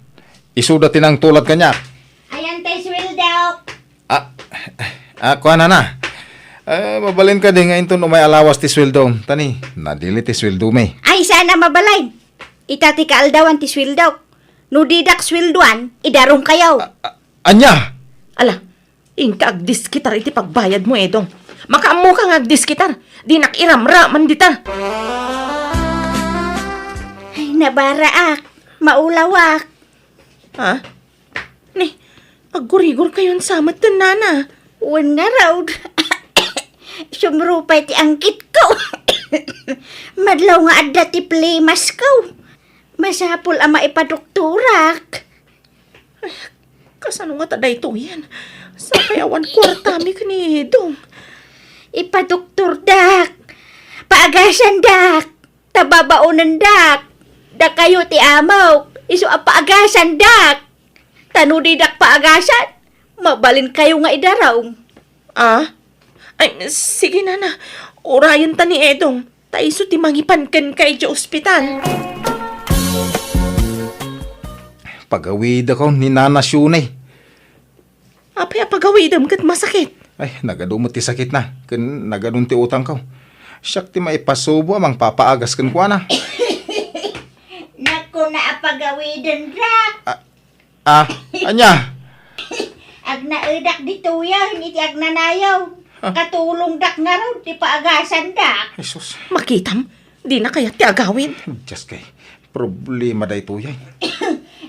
Isuda ti nangtulad kaniak. Ayan tay sueldok. Ah, ah, kuana na. Eh, mabalin kadi nga inton umay a lawas ti sueldo. Tani, nadili ti sueldomi. Ay, saan a mabalin? Ita ti kaaldawan ti sueldok. No didak sueldoan, idarongkayo. Ah, ah, ania? Ala, inka agdiskitar iti pagbayadmo, Edong. Makaammoka nga agdiskitar. Dinak iramraman dita. Ay, nabaraak. Maulawak. Ha? Ni, aggurigorkayon sa met ken nana. Wen ngarud. Sumrupay ti anggitko. Madlaw nga adda ti plimasko. Masapul a maipadoktorak. Kasano ngata daytoyen? Sapay awan kuartami ken ni Edong. Ipadoktordak. Paagasandak. Ta babaonendak. Dakayo ti amok. Isu a paagasandak. Ta no didak paagasan, mabalinkayo nga idarum. Ah? Ay, sige, nana. Urayenta ni Edong. Ta isu ti mangipan kenka idiay ospital. Pagawidakon ni Nana Shuni. Apay a pagawidem ket masakit? Ay, nagadu met ti sakitna, ken nagadun ti utangko. Siak ti maipasubo a mangpapaagas kenkuana. Nakuna a pagawiden, Rak. Ah, ah, ania? Agnaedak ditoyen iti agnanayon. Ah. Katulongdak ngarud ti paagasandak. Jesus. Makitam, dina kayat ti agawid. Dios kay, problema daytoy ay.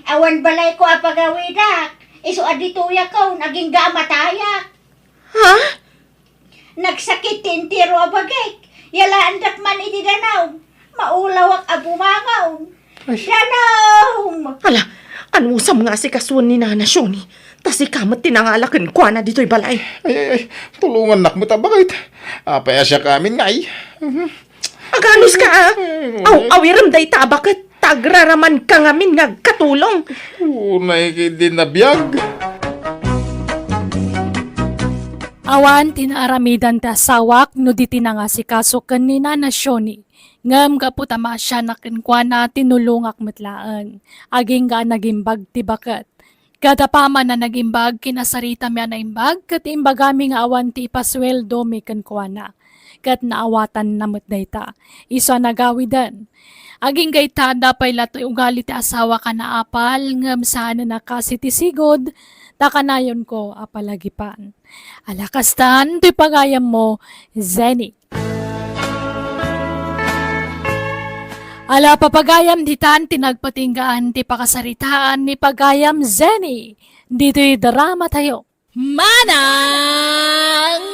Awan balayko a pagawidak. Isu a ditoyakon, agingga a matayak. Ha? Nagsakit ti entero a bagik. Yalaandak man iti danum. Maulawak a bumangon. Ay. Danum! Ala, anusam nga asikasuen ni Nana Shuni? Ta sika met ti nangala kenkuana ditoy balay. Ay, ay, ay. Tulongannak met a baket. Apay a siak amin nga ay. Mhm. Aganus ka, ah. Ay, aw, awirem dayta a baket. Ta agraraman ka ngamin nga agkatulong. Unay kay di nabiag. Awan ti naaramidan ti asawak no di ti nangasikaso ken ni Nana Shoni. Ngem gapu ta maasianak kenkuana, tinulongak met laeng. Agingga a nagimbag ti baket. Ket apaman a nagimbag, kinasaritami a naimbag, ket imbagami nga awan ti ipasueldomi kenkuana. Ket naawatanna met dayta. Isu a nagawiden. Agingga ita, adda pay la ti ugali ti asawak a naapal, ngem saanen a kas iti sigud, ta kanayonko a palagipan. Ala kastan, ti pagayammo, Zenny. Ala, papagayam, ditan ti nagpatinggaan ti pakasaritaan ni pagayam Zenny ditoy drama tayo. Manang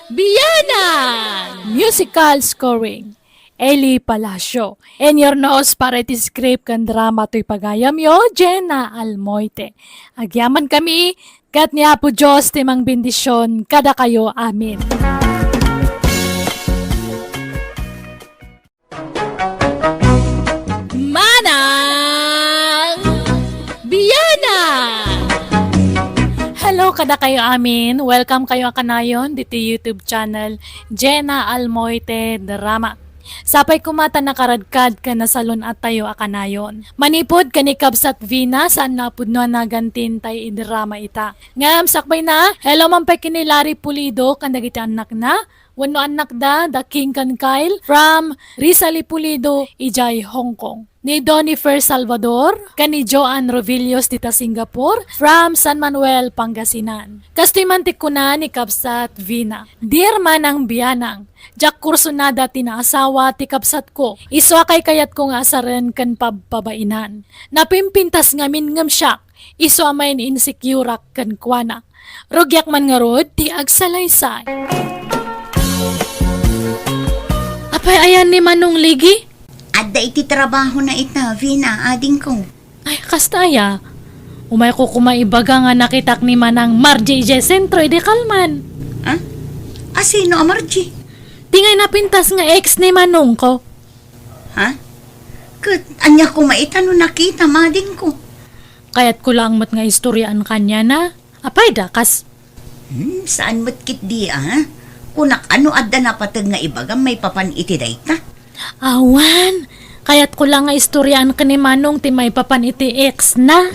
Bianang! Musical scoring, Eli Palacio. In your nose para iti script ken drama toy pagayamyo, Jenna Almoite. Agyaman kami, ket ni Apo Dios ti mangbendisyon kadakayo. Amen. Manang Bianang! Hello kadakayo amin. Welcome kayo a kanayon diti YouTube channel, Jenna Almoite Drama. Sapay koma ta nakaradkad ken nasalun-attayo a kanayon. Manipud ken ni Kabsat Vina, saan nga a pudno a nagantin tay idrama ita. Ngem sakbayna, hello man pay ken ni Larry Pulido ken dagiti annakna, wenno annakda, da King ken Kyle, from Rizali Pulido, idiay Hong Kong. Ni Donny Fer Salvador, ken ni Joanne Rovillos dita Singapore, from San Manuel, Pangasinan. Kastoy man ti kuna ni Kabsat Vina, Dear Manang Bianang, diak kursunada ti naasawa ti kabsatko. Isu a kaykayatko nga asaren ken pabpabainan. Napimpintas ngamin ngem siak, isu a main-insecure-ak kenkuana. Rugiak man ngarud ti agsalaysay. Apay ayan ni Manong Ligi? Adda iti trabahona ita, Vina, adingko. Ay, kasta aya. Umayko koma ibaga nga nakitak ni Manang Margie idiay sentro idi kalman. Ha? A, sino a Margie? Ti ngay napintas nga ex ni Manongko. Ha? Ket ania koma ita no nakitam, adingko? Kayatko laeng met nga istoriaan kaniana. Apay, dakas? Hmm, saan met ketdi, a? Kunak, no adda napateg nga ibagam maipapan iti dayta? Awan. Kayatko la nga istoriaan ken ni Manong ti maipapan iti ex na.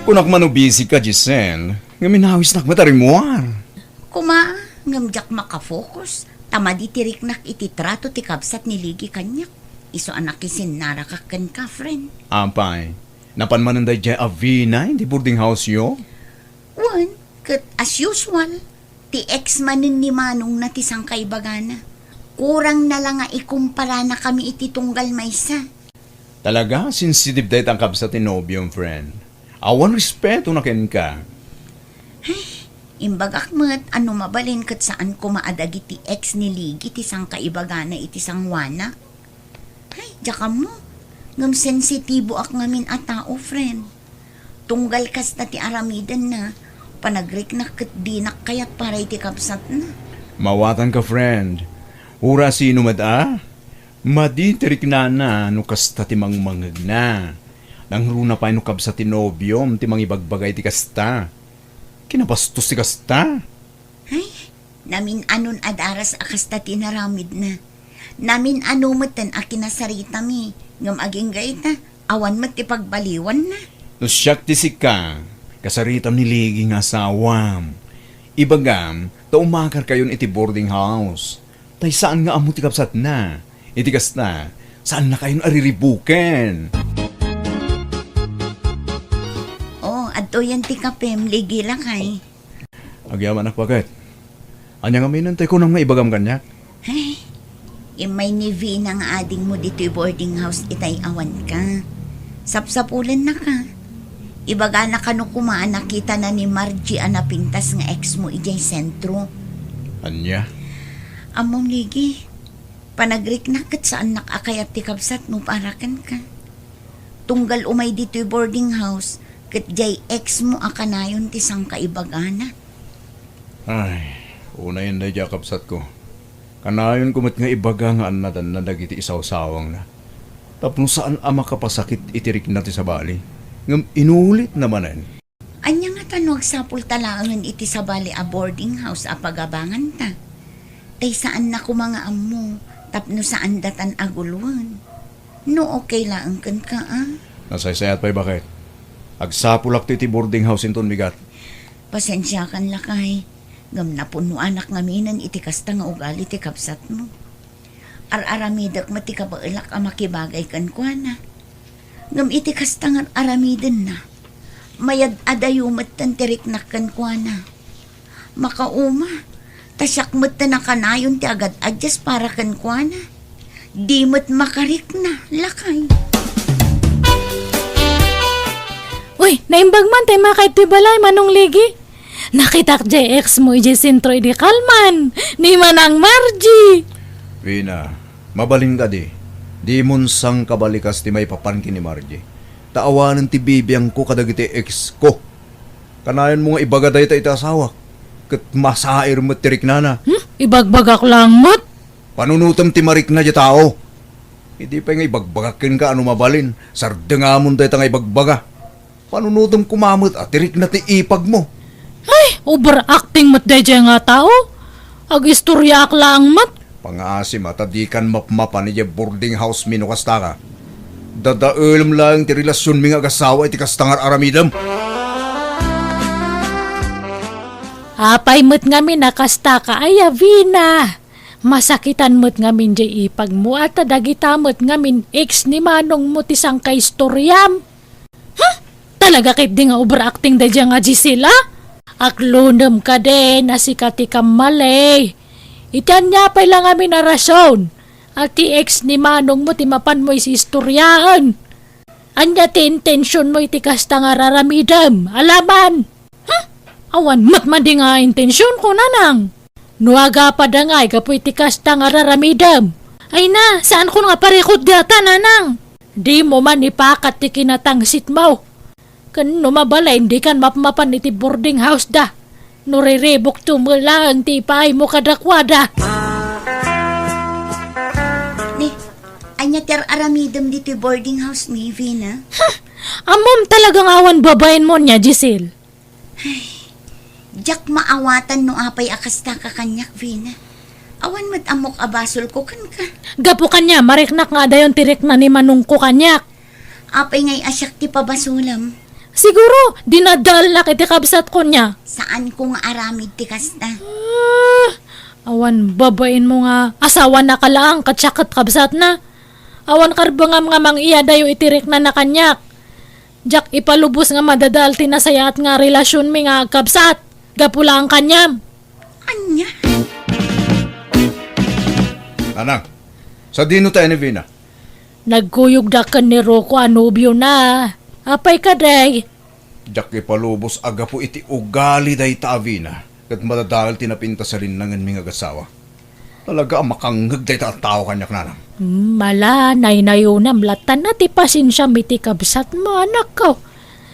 Kunak man no busy ka, Giselle, ngem inawisnak met a rimmuar. Koma, ngem diak makafocus, ta madi ti riknak iti trato ti kabsat ni Ligi kaniak. Isu a nakisinnarakak kenka, friend. Apay, napan manen daydiay a Vina iti boarding house-yo? Wen, ket as usual, ti ex manen ni Manongna ti sangkaibagana. Kurangna la nga ikumparana kami iti tunggal maysa. Talaga, sensitive dayta a kabsat ti nobiom, friend. Awan respetona kenka. Ay, imbagak met a no mabalin ket saan koma a dagiti ex ni Ligi ti sangkaibagana iti sangoanak. Ay, diak ammo. Ngem sensitiboak ngamin a tao, friend. Tunggal kasta ti aramidenna, panagriknak ket dinak kayat para iti kabsatna. Mawatanka, friend. Uray sino met a, madi ti riknana no kasta ti mangmangegna. Nangruna pay no kabsat ti nobiom ti mangibagbaga iti kasta. Kinabastos ti kasta. Ay, namin-anon a daras a kasta ti inaramidna. Namin-ano metten a kinasaritami, ngem agingga ita, awan met ti pagbaliwanna. No siak ti sika, kasaritam ni Ligi nga asawam. Ibagam, ta umakarkayon iti boarding house. Tay saan nga ammo ti kabsatna. Iti kasta, saannakayon a riribuken. Oh, adtoyen ti kapem, Ligi lakay. Agyamanak, baket. Ania ngamin tay kunam nga ibagam kaniak? Ay, immay ni Vina nga adingmo ditoy boarding house itay awanka. Sapsapulennaka. Ibagana kano koma a nakitana ni Margie a napintas nga ex mo idiay sentro. Ania? Ammom, Ligi, panagriknak ket saannak a kayat ti kabsatmo para kenka. Tunggal umay ditoy boarding house, ket diay ex mo a kanayon ti sangkaibagana. Ay, unayen daydiay a kabsatko. Kanayonko met nga ibaga nga annadanna dagiti isawsawangna. Tapno saan a makapasakit iti rikna ti sabali, ngem inulitna manen. Ania ngata no agsapulta laengen iti sabali a boarding house a pagabanganta? Tay saanna koma nga ammo tapno saandatan a guloen. No okay laeng kenka, a? Nasaysayat pay, baket. Agsapulakto iti boarding house inton bigat. Pasensiakan, lakay, ngem napunnoanak ngaminen iti kasta nga ugali ti kabsatmo. Ar-aramidek met ti kabaelak a makibagay kenkuana. Ngem iti kasta nga ar-aramidenna, mayad-adayo metten ti riknak kenkuana. Makauma, ta siak metten a kanayon ti agad-adyas para kenkuana. Di met makarikna, lakay. Uy, naimbag man tay makaidtoy balay, Manong Ligi. Nakitak diay ex mo idiay sentro idi kalman, ni Manang Margie. Vina, mabalin kadi. Dimon sangkabalikas ti maipapan ken ni Margie. Ta awanen ti bibiangko kadagiti ex ko. Kanayonmo nga ibaga dayta iti asawak, ket masair met ti riknana. Hmm? Ibagbagak laeng met? Panunotem ti marikna diay tao. Idi pay nga ibagbagak kenka a no mabalin, sardengamon dayta nga ibagbaga. Panunotem koma met a ti rikna ti ipagmo. Ay, overacting met daydiay nga tao. Agistoriaak laeng met. Pangaasim a ta dikan mapmapan idiay boarding house mi no kastaka. Dadaelem laeng ti relasionmi nga agasawa iti kasta nga ar-aramidem. Apay met ngamin a kastaka aya, Vina? Masakitan met ngamin diay ipagmo a ta dagita met ngamin ex ni manongmo ti sangkaistoriam. Huh? Talaga ketdi nga overacting daydiay nga Giselle, a? Aklonem kadi a sika ti kammali. Iti ania pay la ngamin a rason a ti ex ni manongmo ti mapanmo isistoriaen? Ania ti intensionmo iti kasta nga ar-aramidem? Alaman! Huh? Awan met madi nga intensionko, nanang. No agapada nga gapu iti kasta nga ar-aramidem. Ay na, saankon nga parikut dayta, nanang. Dimo man ipakat ti kinatangsitmo. Ken no mabalin, dikan mapmapan iti boarding house da. No riribukto met laeng ti ipaaymo kadakuada. Ni, ania ti ar-aramidem ditoy boarding house mi, Vina? Huh! Ammom talaga nga awan babaenmo nia, Giselle. Diak maawatan no apay a kastaka kaniak, Vina. Awan met ammok a basolko kenka. Gapu kaniam, mariknak nga adayon ti rikna ni manongko kaniak. Apay ngay a siak ti pabasolem? Siguro, dinadaelnak iti kabsatko nia. Saanko nga aramid ti kasta. Ah, awan babaenmo nga asawanaka laeng ket siak ket kabsatna. Awan karbengam nga mang-iyadayo iti riknana kaniak. Diak ipalubos nga madadael ti nasayaat nga relasionmi nga agkabsat gapu laeng kaniam. Ania? Nanang, sadino tay ni Vina? Nagkuyogda ken ni Rocco a nobiona. Apay kadi? Diak ipalubos a gapu iti ugali dayta a Vina ket madadael ti napintas a rinnangenmi nga agasawa. Talaga a makangngeg dayta a tao kaniak, nanang. Hmm, ala, naynayonam lattan na ti pasensiam iti kabsatmo, anakko.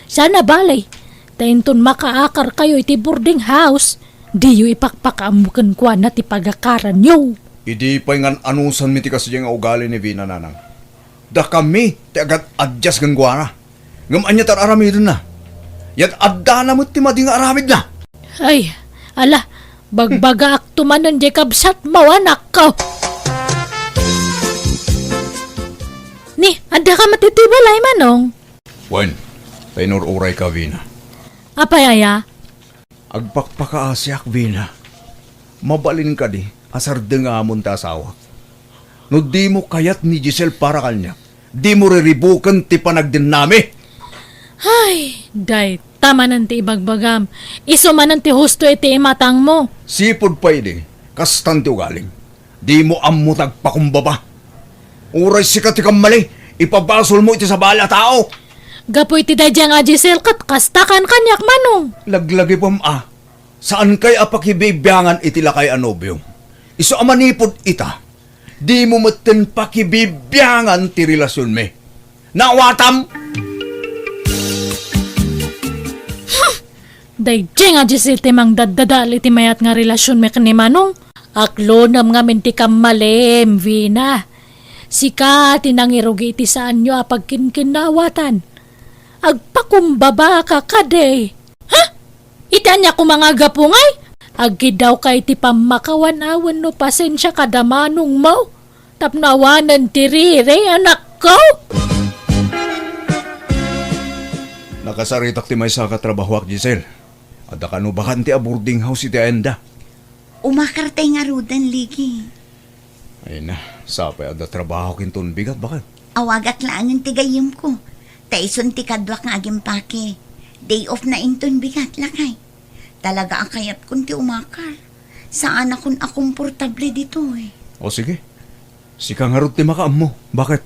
Sana bale, ta inton makaakarkayo iti boarding house, diyo ipakpakaammo kenkuana ti pagakaranyo. Idi pay ngan-anusanmi ti kasdiay nga ugali ni Vina, nanang. Dakami ti agad-adyas kenkuana. Ngem ania ti ar-aramidenna? Yat addana met ti madi nga aramidna. Ay, ala, bagbagaakto manen diay kabsatmo, anakko. Ni, addaka met iti balay, Manong? Wen, ta inur-urayka, Vina. Apay aya? Agpakpakaasiak, Vina. Mabalin kadi a sardengamon ti asawak? No dimo kayat ni Giselle para kaniak, dimo riribuken ti panagdennami. Ay, dayta manen ti ibagbagam. Isu manen ti husto iti imatangmo. Sipud pay idi, kastan ti ugalim. Dimo ammo ti agpakumbaba. Uray sika ti kammali, ipabasolmo iti sabali a tao. Gapu iti daydiay nga Giselle ket kasta kan kaniak, Manong. Laglagipem a, saankay a pakibibiangan iti lakay a nobiom. Isu a manipud ita, dimo metten pakibibiangan ti relasionmi. Naawatam? Daydiay nga Giselle ti mangdaddadael iti mayat nga relasionmi ken ni Manong. Aklonem ngamin ti kammalim, Vina. Sika ti nangirugi iti saanyo a pagkinkinnaawatan. Agpakumbabaka kadi. Ha? Iti ania koma nga gapu ngay? Agkiddawka iti pammakawan wenno pasensia kada manongmo tapno awanen ti riri, anakko. Nakasaritak ti maysa a katrabahoak, Giselle. Adda kano bakante a boarding house iti Ayanda. Umakartay ngaruden, Ligi. Ay na, sapay adda trabahok inton bigat, baket. Awagak laengen ti gayyemko. Ta isun ti kaduak nga agimpake. Day off na inton bigat, lakay. Talaga a kayatkon ti umakar. Saanakon a komportable ditoy. O sige. Sika ngarud ti makaammo. Baket?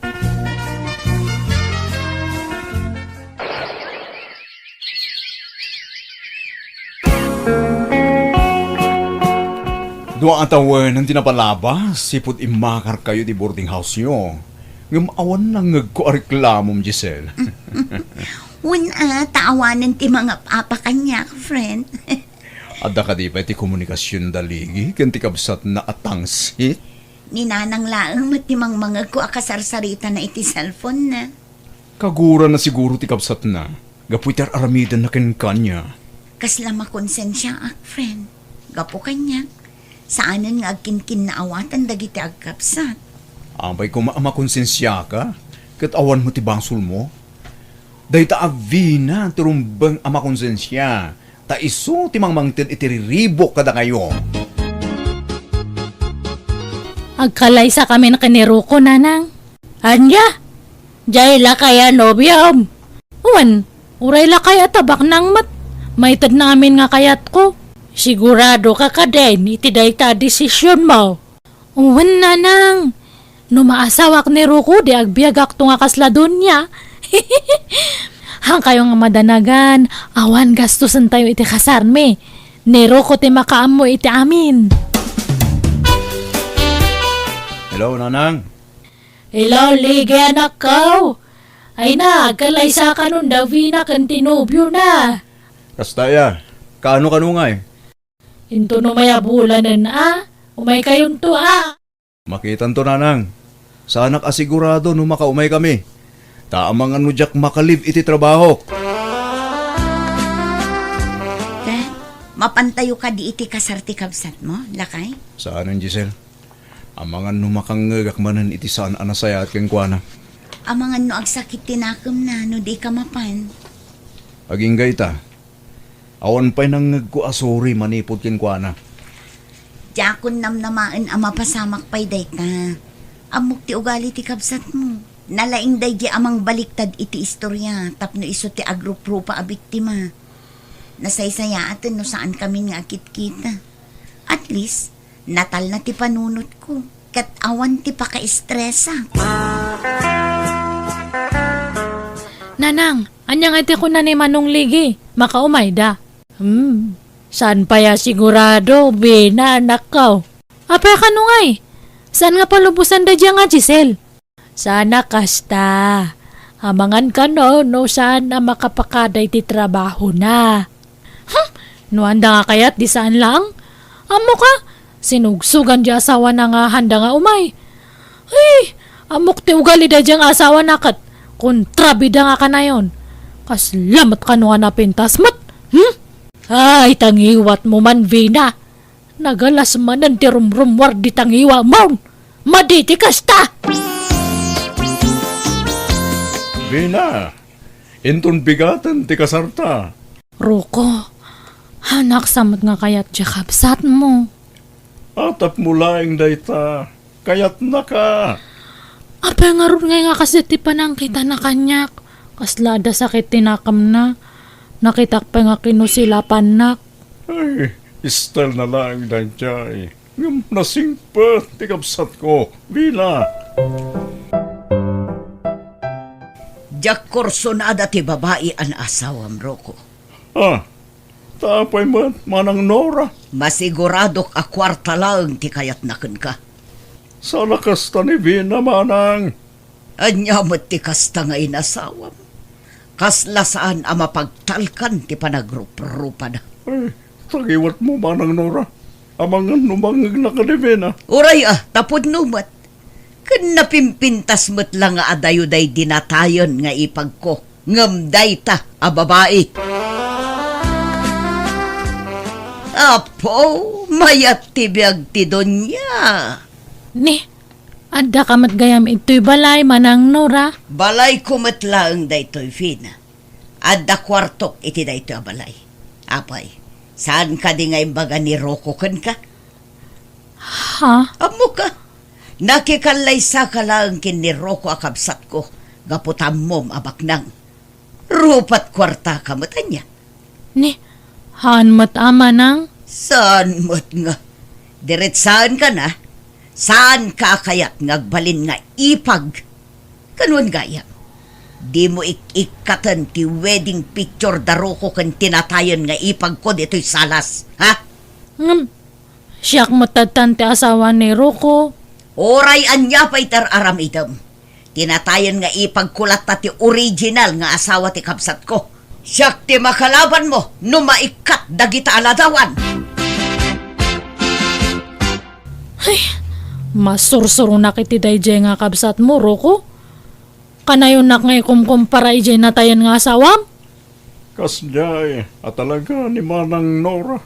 Dua a tawen ti napalabas, sipud immakarkayo ti boarding house-yo. Ngem awan nangngegko a reklamom, Giselle. Wen a, ta awanen ti mangap-apa kaniak, friend. Adda kadi pay ti komunikasion da Ligi ken ti kabsatna a tangsit? Ni Nanang laeng met ti mangmangegko a kasarsaritana iti cellphone-na. Kagurana siguro ti kabsatna gapu iti ar-aramidenna kenkuana. Kasla makonsensiaak, friend. Gapu kaniak, saanen nga agkinkinnaawatan dagiti agkabsat. Apay koma a makonsensiaka, ket awan met ti basolmo. Dayta a Vina ti rumbeng a makonsensia, ta isu ti mangmangted iti riribuk kadakayo. Agkalaysakamin ken ni Ruko, Nanang. Ania? Diay lakay a nobiom? Wen, uray lakay a tabaknang met. Maitedna amin nga kayatko. Siguradoka kadin iti dayta a desisionmo? Wen, Nanang. No maasawak ni Ruko, di agbiagakto nga kasla donia. Hankayo nga madanagan, awan gastusentayo iti kasarmi. Ni Ruko ti makaammo iti amin. Hello, Nanang. Hello, Ligi, anakko. Ay na, agkalaysakanon da Vina ken ti nobiona. Kasta aya, kaano kano ngay? Inton umay a bulanen a, umaykayonto a. Makitanto, Nanang. Saanak a sigurado no makaumaykami. Ta amangan no diak maka-leave iti trabahok. Ken, mapantayo kadi iti kasar ti kabsatmo, lakay? Saanen, Giselle. Amangan no makangngegak manen iti saan a nasayaat kenkuana. Amangan no agsakit ti nakemna no dika mapan. Agingga ita. Awan pay nangngegko a sorry manipud kenkuana. Diakon namnamaen a mapasamak pay dayta. Ammok ti ugali ti kabsatmo. Nalaing daydi a mangbaliktad iti istoria tapno isu ti agruprupa a biktima. Nasaysayaaten no saankami nga agkitkita. At least, natalna ti panunotko, ket awan ti pakaestresak. Nanang, ania nga ti kuna ni Manong Ligi? Makaumayda? Hmm, saan pay a sigurado, Vina, anakko? Apay kano ngay? Saan nga palubosan daydiay nga Giselle? Saan a kasta. Amangan kano no saan a makapakada iti trabahona. Hmm, no anda nga kayat di saan laeng. Ammo ka, sinugsugan di asawana nga handa nga umay. Ay, ammok ti ugali daydiay nga asawana ket kontrabida nga kanayon. Kasla met kano nga napintas met. Hmm? Ay, tangiwatmo man, Vina. Nagalas manen ti rumrumuar di tangiwamon. Madi ti kasta! Vina, inton bigaten ti kasarta. Rocco, hanaksa met nga kayat diay kabsatmo. Atapmo laeng dayta. Kayatnaka. Apay ngarud ngay nga kas daytoy panangkitana kaniak? Kasla adda sakit ti nakemna. Nakitak pay nga kinusilapannak. Ay, style na laeng daydiay. Ngem nasingpet ti kabsatko, Vina. Diak kursonada ti babai a naasawam, Rocco. Ah, ta apay met, Manang Nora? Masiguradok a kuarta laeng ti kayatna kenka. Saan a kasta ni Vina, Manang. Ania met ti kasta nga inasawam? Kasla saan a mapagtalkan ti panagruprupada. Ay, tangiwatmo, Manang Nora. Amangan no mangngegna kadi Vina. Uray a, ta pudno met. Ken napimpintas met la nga adayo day dinatayen nga ipagko, ngem dayta a babai. Apo, mayat ti biag ti dunia. Ni, adda ka met gayam itoy balay, Manang Nora? Balayko met laeng daytoy, Vina. Adda kuartok iti daytoy a balay. Apay, saan kadi nga imbaga ni Rocco kenka? Ha? Ammoka, nakikallaysaka laeng ken ni Rocco a kabsatko, gapu ta ammom a baknang. Rupat kuartaka met ania? Ni, haan met a, Manang? Saan met nga? Diretsaenka na, saanka a kayat nga agbalin nga ipag? Kanwan gayam, dimo ik-ikkaten ti wedding picture da Rocco ken tinatayen nga ipagko ditoy salas, ha? Ngem, siak met tattan ti asawa ni Rocco. Uray ania pay ti ar-aramidem. Tinatayen nga ipagko latta ti original nga asawa ti kabsatko. Siak ti makalabanmo no maikkat dagita a ladawan. Ay, masursuronak iti daydiay nga kabsatmo, Rocco. Kanayonak nga ikumkumpara idiay natayen nga asawam? Kasdiay a talaga ni Manang Nora.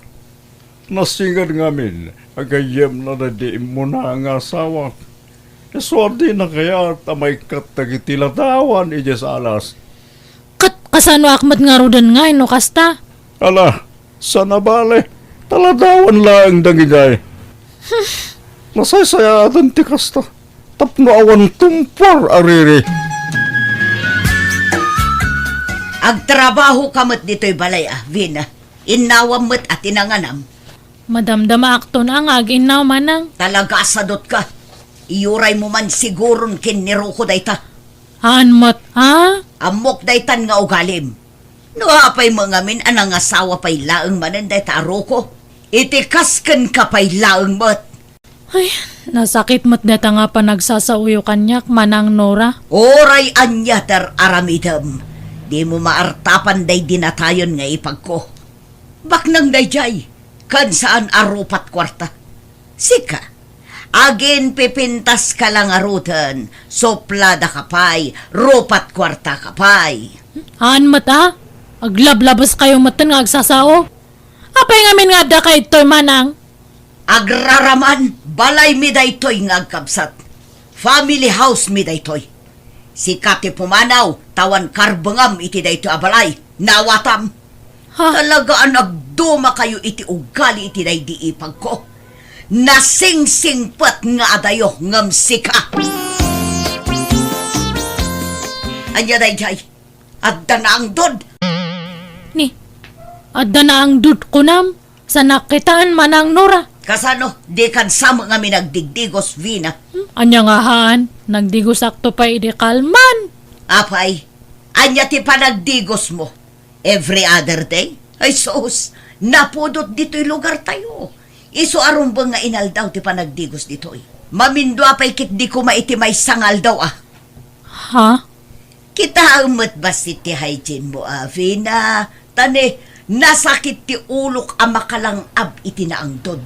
Nasinged ngamin a gayyemna daydi immuna nga asawak. Isu a dina kayat a maikkat dagiti ladawan idiay salas. Ket kasanoak met ngaruden ngay no kasta? Ala, saan a bale, ta ladawan laeng dagijay. Nasaysayaaten ti kasta, tapno awan tumpor a riri. Agtrabahoka met ditoy balay a, Vina. Innawam met a ti nanganam. Madamdamaakton a nga ag-innaw, Manang. Talaga a sadotka. Iyuraymo man siguron ken ni Rocco dayta. Haan met, a? Ammok daytan nga ugalim. No apay met ngamin a nangasawa pay laeng manen dayta a Rocco, iti kas kenka pay laeng met. Ay, nasakit met dayta nga panagsasaoyo kaniak, Manang Nora. Uray ania ti ar-aramidem, dimo maartapan daydi natayen nga ipagko. Baknang daydiay, ken saan a rupat kuarta. Sika, aginpipintaska la ngaruden, supladaka pay, rupat kuartaka pay. Haan met a, aglablabeskayo metten nga agsasao. Apay ngamin nga addaka ditoy, Manang? Agraraman, balaymi daytoy nga agkabsat. Family house mi daytoy. Sika ti pumanaw, ta awan karbengam iti daytoy a balay. Naawatam. Ha? Talaga a nagdumakayo iti ugali iti daydi ipagko. Nasingsingpet nga adayo ngem sika. Ania daydiay? Adda naangdod. Ni, adda naangdod kunam? Sanak kitaen, Manang Nora. Kasano? Dikan sa met ngamin nagdigdigos, Vina. Hmm, ania nga haan? Nagdigosakto pay idi kalman. Apay, ania ti panagdigosmo? Every other day? Ay sus, napudot ditoy lugartayo. Isu a rumbeng nga inaldaw ti panagdigos ditoy. Mamindua pay ketdi koma iti maysa nga aldaw a. Ha? Kitaem met bassit ti hygiene mo, a, Vina. Ta ne, nasakit ti ulok a makalang-ab iti naangdon.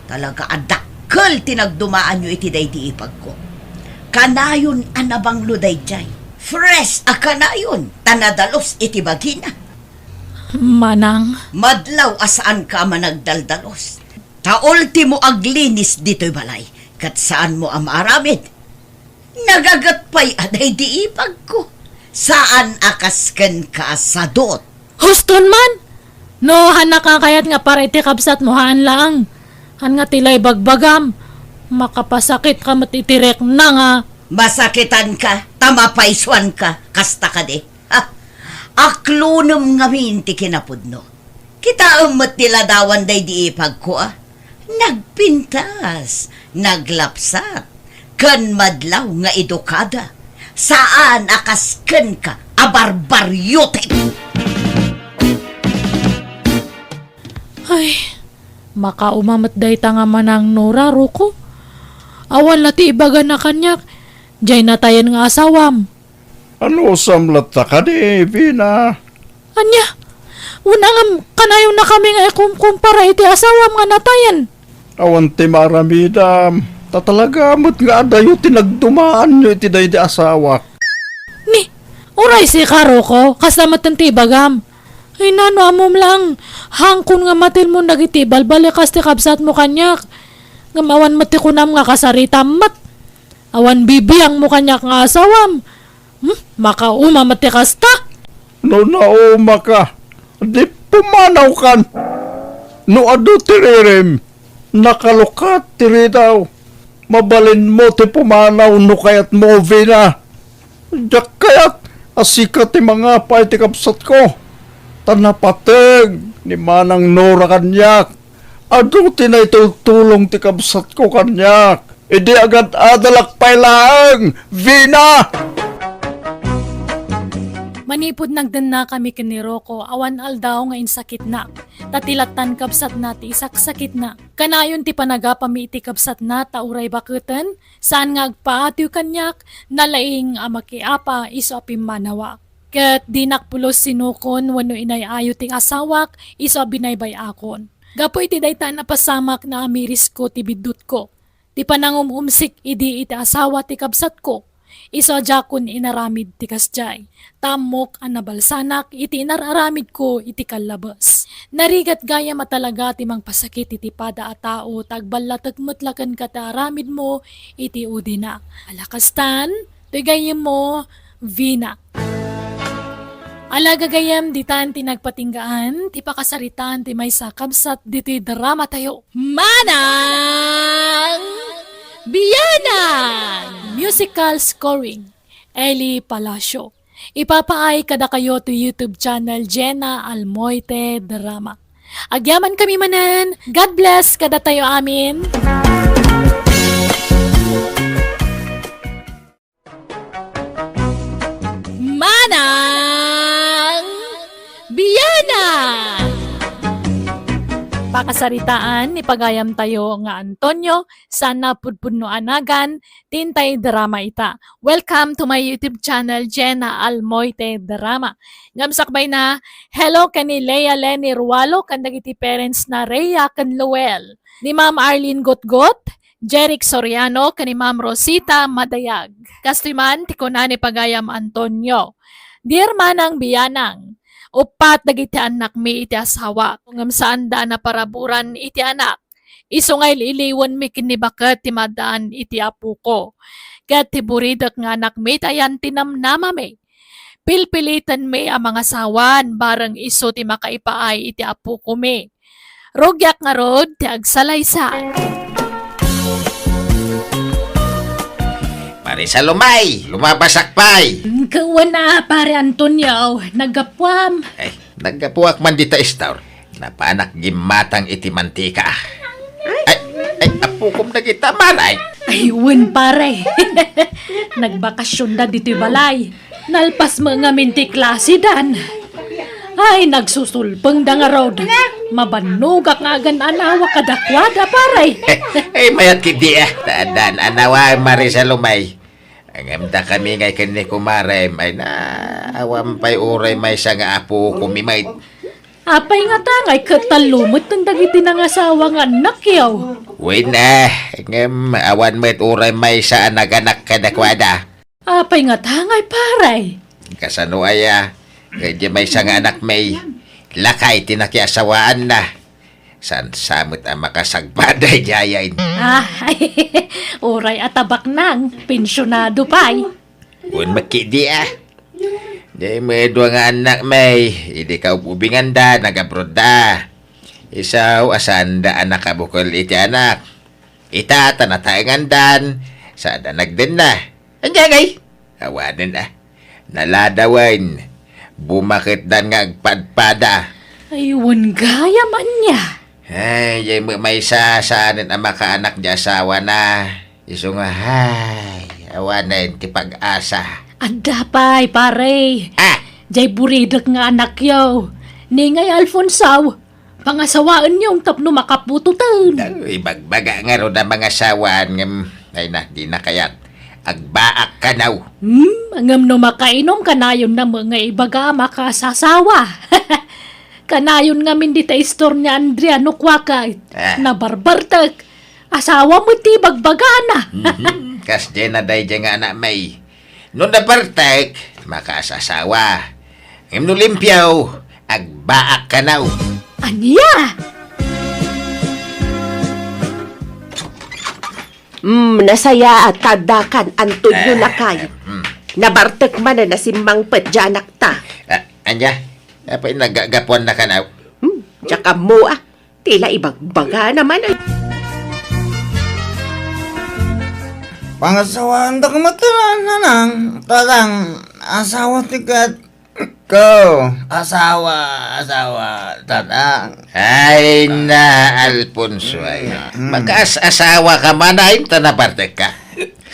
Talaga a dakkel ti nagdumaanyo iti daydi ipagko. Kanayon a nabanglo daydiay. Fresh a kanayon, ta nadalus iti bagina. Manang. Madlaw a saanka a managdaldalus. Ta ultimo aglinis ditoy balay, ket saanmo a maaramid. Nagaget pay a daydi ipagko. Saan a kas kenka a sadut. Huston man! No, haannak a kayat nga para iti kabsatmo, haan laeng. Haan nga ti la ibagbagam. Makapasakitka met iti rikna nga. Masakitanka, ta mapaysuanka, kasta kadi. Ha? Aklonem ngamin ti kinapudno. Kitaem met ti ladawan daydi ipagko, a. Nagpintas, naglapsat, ken madlaw nga edukada. Saan a kas kenka a barbariote. Ay, makauma met dayta nga Manang Nora, Roko. Awan la ti ibagana kaniak, diay natayen nga asawam. Anusam latta kadi, Vina? Ania? Wen a ngem, kanayonnakami nga ikumkumpara iti asawam nga natayen. Awan ti maaramidam, ta talaga met nga adayo ti nagdumaanyo iti daydi asawak. Ni, uray sika, Roko, kasta metten ti ibagam. Ay, nano, ammom laeng, hangkon nga matilmon dagiti balbalikas ti kabsatmo kaniak. Ngem awan met ti kunam nga kasaritam met. Awan bibiangmo kaniak nga asawam. Hmm? Makauma met ti kasta? No naumaka, di pumanawkan. No adu ti ririm, nakalukat ti ridaw. Mabalinmo ti pumanaw no kayatmo, Vina. Diak kayat a sika ti mangapa iti kabsatko. Ta napateg ni Manang Nora kaniak. Adu ti naitultulong ti kabsatko kaniak. Idi agad-adalak pay laeng, Vina! Manipud nagdennakami ken ni Rocco, awan aldaw nga insakitnak. Ta ti lattan kabsatna ti isaksakitna. Kanayon ti panagapami iti kabsatna ta uray baketen, saan nga agpaatiw kaniak, nalaing a makiapa isu a pimmanawak. Ket dinak pulos sinukon wenno inay-ayo ti asawak isu a binaybay-akon. Gapu iti dayta a napasamak, naamirisko ti biddutko. Ti panangum-umsik idi iti asawa ti kabsatko, isu a diakon inaramid ti kasdiay. Ta ammok a nabalsanak iti inar-aramidko iti kallabes. Narigat gayam a talaga ti mangpasakit iti pada a tao ta agballatek met la kenka ti aramidmo iti udina. Ala kastan, ti gayyemmo, Vina. Ala gagayyem, ditan ti nagpatinggaan ti pakasaritaan ti maysa a kabsat ditoy dramatayo. Manang Bianang! Musical scoring, Eli Palacio. Ipapaay kadakayo ti YouTube channel Jenna Almoite Drama. Agyamankami manen. God bless kadatayo amin. Manang Bianang! Pakasaritaan ni pagayamtayo nga Antonio, saan a pudpudno a nagan, ti intay drama ita. Welcome to my YouTube channel, Jenna Almoite Drama. Ngem sakbayna, hello ken ni Lea Leni Rualo ken dagiti parents na Rhea ken Loel. Ni Ma'am Arlene Gutgut, Jeric Soriano ken ni Ma'am Rosita Madayag. Kastoy man ti kuna ni pagayam Antonio, "Dear Manang Bianang, uppat dagiti annakmi iti asawak, ngem saanda a naparaburan iti anak. Isu nga il-iliwenmi ken ni baket ti maddaan iti apoko. Ket ti buridek nga anakmi ti ayan ti namnamami. Pilpilitenmi a mangasawan, bareng isu ti makaipaay iti apokomi. Rugiak ngarud ti agsalaysay." Pare Salomay, lumabasak pay! Kawan a, Pare Antonio, naggapuam. Ay, naggapuak man dita istor. Napanak gimmatang iti mantika. Ay, ay, apokom dagita, Maray. Ay, wen, pare. Nagbakasyonda ditoy balay. Nalpas met ngamin ti klasidan. Ay, nagsusulpengda ngarud. Mabannogak nga agan-anawa kadakuada, pare. Ay, mayat ketdi, ah. Ta addan anawa, Mare Salome. Ngem dakami ngay ken ni kumarem, ay na, awan pay uray maysa nga apokomi met. Apay ngata ngay ket tallo metten dagiti nangasawa nga annakyo? Wen, eh, ngem awan met uray maysa a naganak kadakuada. Apay ngata ngay, pare? Kasano aya? Ket diay maysa nga anakmi, lakay ti nakiasawaanna. Saan sa met a makasagpa daydiay? Ah, uray a tabaknang, pensionado pay. Wen met ketdi, ah. Diay met dua nga annakmi, idi kaub-ubinganda, nag-abroadda. Isu a saanda a nakabukel iti anak. Ita ta nataengandan, saanda nagdenna. Ania ngay? Awanen, ah. Naladawen. Bumaketdan nga agpadpada. Ay, wen gayam ania? Ay, diay met maysa saanen a makaanak diay asawana. Isu nga, ay, awanen ti pag-asa. Adda pay, pare. Ah! Diay buridek nga anakyo. Ni ngay Alfonso, pangasawaenyo tapno makaputoten. Ay, ibagbaga ngarud a mangasawaan ngem, ay na, dina kayat. Agbaak kano. Hmm, ngem no makainom, kanayonna met nga ibaga a makasasawa. Kanayon ngamin dita istor ni Andrea no kuaka. Ah. Nabarbartek. Asawa met ti ibagbagana. Mhm. Kasdiay na daydiay nga anakmi. No nabartek, makaasasawa. Ngem no limpio, agbaak kano. Ania? Mm, nasayaat ta addakan, Antonio, eh, lakay. Mm. Nabartek manen a simmangpet diay anakta. Ah, ania? Apay, nagagapuanna kano? Hmm, diak ammo, ah. Ti la ibagbagana manen. Pangasawaandak met la, nanang, tatang, asawa ti ket ko. Asawa, asawa, tatang. Ay na, Alfonso, ay. Mm. Makaas-asawa ka man, ay, ta nabartek ka.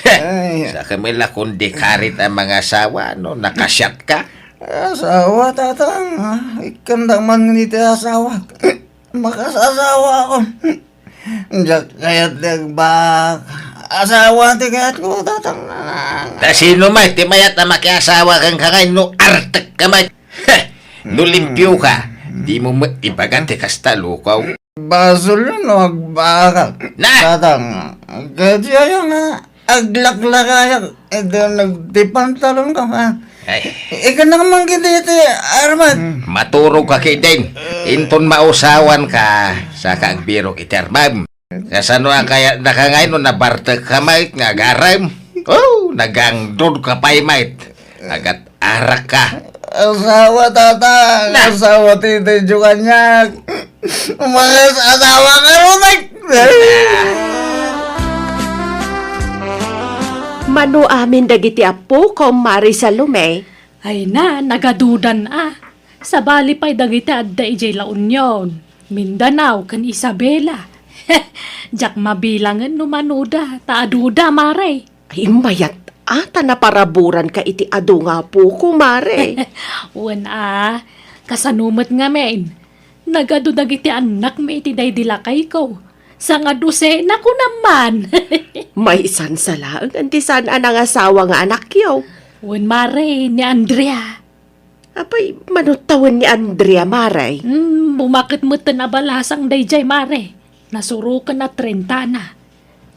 Ay. Sa kami la kundi karit a mangasawa, no, nakasiat ka. Asawa, tatang, ah, ikkandak man iti asawa. Makasasawa ako. Diak kayat ti agbaak. Asawa ti kayatko, tatang. Ta sino met ti mayat a makiasawa kenka ngay no artek ka met? Heh! No limpio ka, dimo met ibaga ti kasta, lukaw. Basol no agbaak. Na! Tatang, kadi aya nga aglaklakayak, iti nagtipantalon ka, ha? Ay. Ikana man kadi iti armat. Hmm. Maturog ka ketdin. Inton mausawan ka, saka agbirok iti armam. Kasano a kayat daka ngay no nabartek ka met nga agarem? Oh, nagangdod ka pay met. Agat-arak ka. Asawa, tatang. Na! Asawa ti, ti Dios kaniak. Umayas, asawa ka, Rutek. Mano amin dagiti appo, Mare Salome? Ay na, nagadudan a. Sabali pay dagiti adda idiay La Union, Mindanao, ken Isabela. Diak mabilangen no manoda, ta aduda, mare. Ay, mayat a, ta naparaburanka iti adu nga apoko, mare. Wen a, kasano met ngamin? Nagadu dagiti annakmi iti daydi lakayko. Sangadusena, kunam man. Maysan sa laeng ti saan a nangasawa nga anakyo. Wen, mare, ni Andrea. Apay, mano tawen ni Andrea, mare? Hmm, bumaket metten a balasang daydiay, mare. Nasuroken a trentana.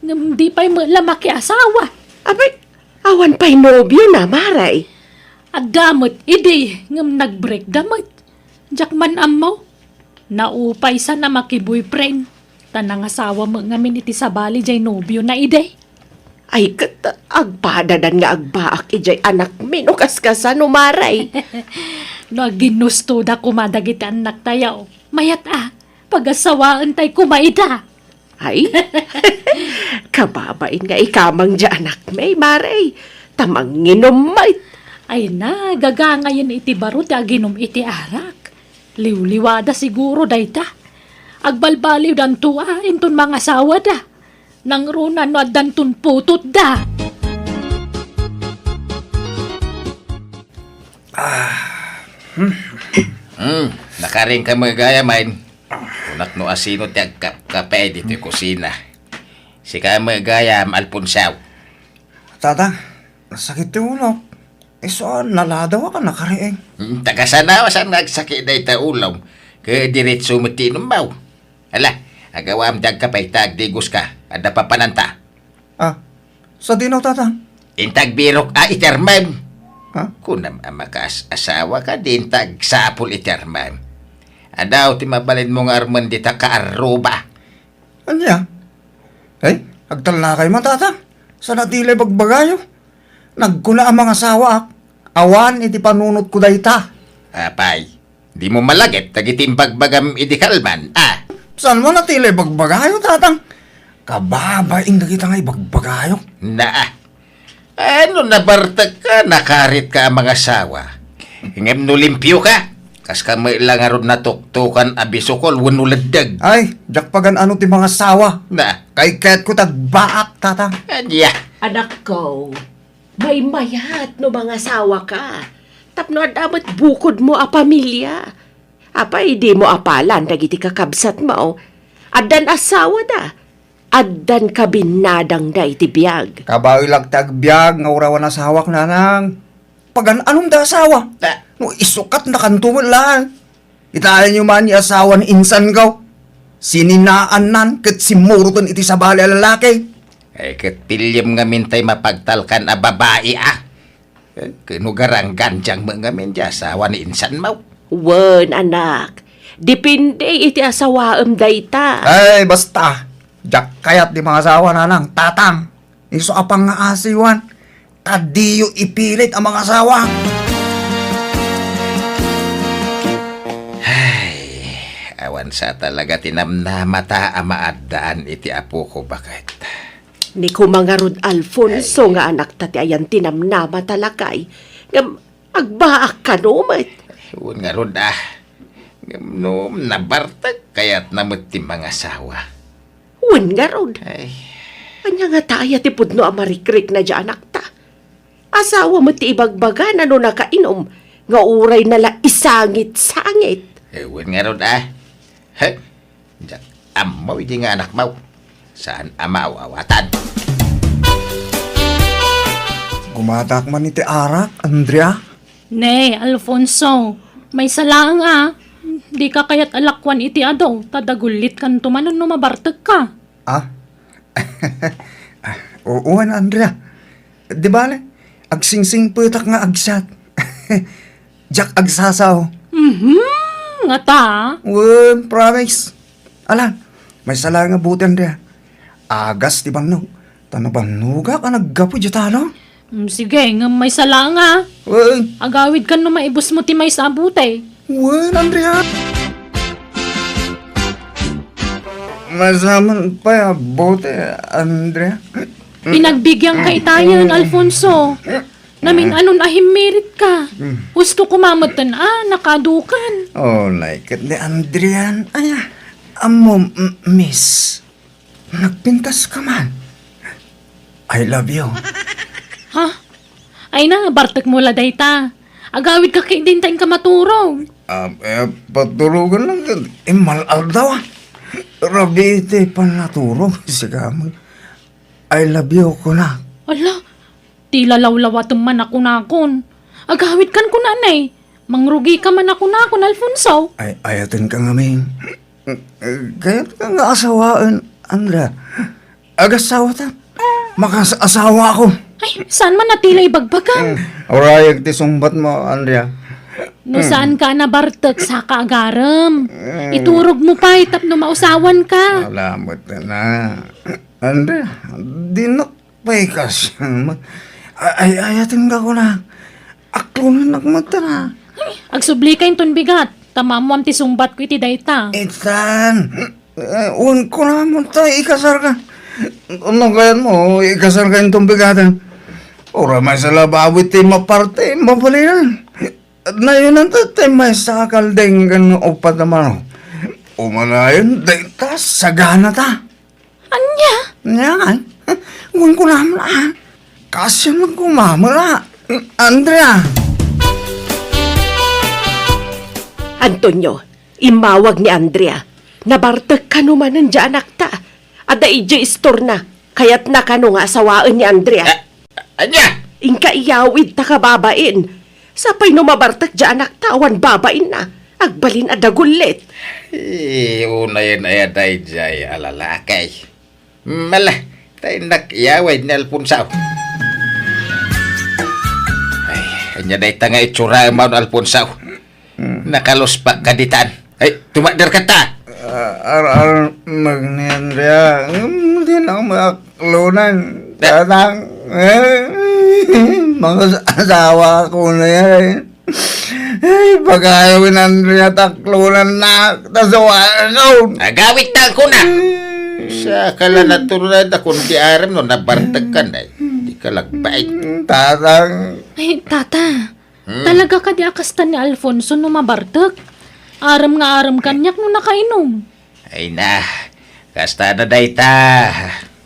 Ngem di pay met la makiasawa. Apay, awan pay nobiona, mare? Adda met idi, ngem nagbreakda met. Diak man ammo. Naupaysan a makiboyfriend, ta nangasawa met ngamin iti sabali diay nobiona idi. Ay, ket agpadadan nga agbaak idiay anakmi no kaskasano, mare. No aginnustoda koma dagiti annaktayo, mayat a, pagasawaentay koma ida. Ay, kababain nga ikamang diay anakmi, mare, ta manginom met. Ay na, gagangayen iti baro ti aginom iti arak. Liwliwada siguro dayta. Agbalbaliwdanto a inton mangasawada. Nangruna no addanton putotda. Ah. Hmm. Hmm, nakaring ka met gayam. Kunak no asino ti agkapkape ditoy kusina. Sika met gayam, Alfonso. Tata, sakit ti ulok. Isu a naladaw a nakariing. Hmm, ta kasano a saan nga agsakit dayta ulom? Ket diretso met ti inummo. Ala, agawam dagka pay ta agdigos ka. Adda papananta. Ah, sadino, Tatang? Inta agbirok a iti armem. Ha? Kunam a makaas-asawa ka, di inta agsapul iti armem. Adaw ti mabalinmo nga armen dita kaarruba. Ania? Ay, agtalnakay man, Tatang. Saan a ti la ibagbagayo? Nagkuna a mangasawaak. Awan iti panunotko dayta. Apay, dimo malagip dagiti imbagbagam idi kalman, a? Saan man a ti la ibagbagayo, Tatang? Kababain dagita nga ibagbagayo. Naa. Ano, nabartek ka, nakarit ka a mangasawa? Ngem no limpio ka, kas ka met la ngarud natuktokan a bisukol wenno leddeg. Ay, diak pagan-ano ti mangasawa. Na. Kay ket ko tagbaak, Tatang. Ania? Anakko, maymayat no mangasawa ka. Tapno adda met bukodmo a pamilia. Apay, dimo apalan dagiti kakabsatmo? Addan asawada. Addan kabinnadangda iti biag. Kabaelak ti agbiag nga uray awan asawak, Nanang. Pagan-anom da asawa? Ah. No isukatnakanto met laeng. Kitaenyo man ni asawa ni insanko. Sininaannan ket simmuroten iti sabali a lalaki. Ay, ket piliem ngamin tay mapagtalkan a babai, a. Eh, ken no garanggandiang met ngamin ti asawa ni insanmo. Wen, anak. Depende iti asawaem dayta. Ay, basta. Diak kayat ti mangasawa, Nanang, Tatang. Isu a pangngaasiwan. Ta diyo ipilit a mangasawa. Ay, awan sa talaga ti namnamata a maaddaan iti apoko, baket. Ni ko mangarud, Alfonso, ay, nga anakta ti ayan ti namnamata, lakay. Ngem agbaak kano met. Wen ngarud, a. Ngem no nabartek, kayatna met ti mangasawa. Wen ngarud. Ay. Ania ngata aya ti pudno a marikrikna diay anakta? Asawa met ti ibagbagana no nakainum, nga uray na la isangit-sangit. Eh, wen ngarud, a. He? Diak ammo idi nga anakmo. Saan a maaw-awatan. Gumatak man iti arak, Andrea. Ne, Alfonso, maysa laeng a. Dika kayat a lakuan iti adu, ta dagullitkanto manen no mabartekka. Ah? Ah, oo, Andrea. Di bale, agsingsingpetak nga agsat. Diak agsasao. Mhm, ngata? Wen, promise. Ala, maysa laeng a buteng dia. Agas ti bannog. Ta nabannogak a naggapu diay talon. Mm, sige, ngem maysa laeng a. Wen. Agawidkan no maibusmo ti maysa a buteng. Wen, Andrea. Maysa man pay a buteng, Andrea. Pinagbiagka itayen, Alfonso. Namin-anon a himmirit ka. Mm. Husto koma metten a nakadukan. Oh, like it ni Andrian. Ay, ah, ammo, m-, miss. Nagpintas ka man. I love you. Ha? Ay na, bartek mo la dayta. Agawid ka kay dinta inka maturog. Ah, eh, paturogan lang yun. Immal aldaw, ah. Rabii ti panaturog. Sigaman. I love you, kuna. Ala, ti lalawlawatem man a kunakon. Agawidkan kunanay. Mangrugika man a kunakon, Alfonso. Ay, ayaten ka ngamin. Kayat ka nga asawaen, Andrea. Agasawatan. Makas-asawa ako. Ay, saan man a ti la ibagbagam? Mm. Urayag ti sungbat mo, Andrea. No saan ka a nabartek, saka agarem. Mm. Iturog mo pay tapno mausawan ka. Salamat na. Andrea, dinak pay kas-, ay, ay, ayaten ka kuna. Aklonen ak met na. Ay, agsubli ka inton bigat. Ta maammoam ti sungbat ko iti dayta. Itan. Eh, wen kunam ta ikasar ka. No kayat mo, ikasar ka inton bigaten. Uray maysa la bawi ti maparte, mabalinan. Nayonan ta ti maysa a kalding ken uppat a manok. Umanayon, dayta, sagana ta. Ania? Ania, ay? Wen kunam la. Kasyan lang kumamela. Andrea. Antonio, immawag ni Andrea. Nabartek kano manen diay anakta. Adda idiay istorna. Kayatna kano nga asawaen ni Andrea. A-, ania? Inka iyawid ta kababain. Sapay no mabartek diay anakta awan babainna. Agbalin a dagullit. Eh, unayen aya daydiay a lalaki. Mala, ta innak iyawid ni Alfonso. Ay, ania dayta nga itsuraem, Alfonso? Hmm. Nakaluspak ka ditan. Ay, tumakder ka ta! Ah, ar-, ar-, magnian dia. Hmm, di na ako makaklunan. Tatang. Eh, mga asawa ko na yan. Ay, pagayawin Andrea, taklunan na. Tasawa ka. Agawit na ako na. Sa kala natural na kung di aram no, nabartag ka na. Di ka lagbay. Tatang. Ay, tata. Hmm. Talaga kadi a kasta ni Alfonso no mabartek? Aram nga aram kaniak no nakainom. Ay na, kasta na dayta.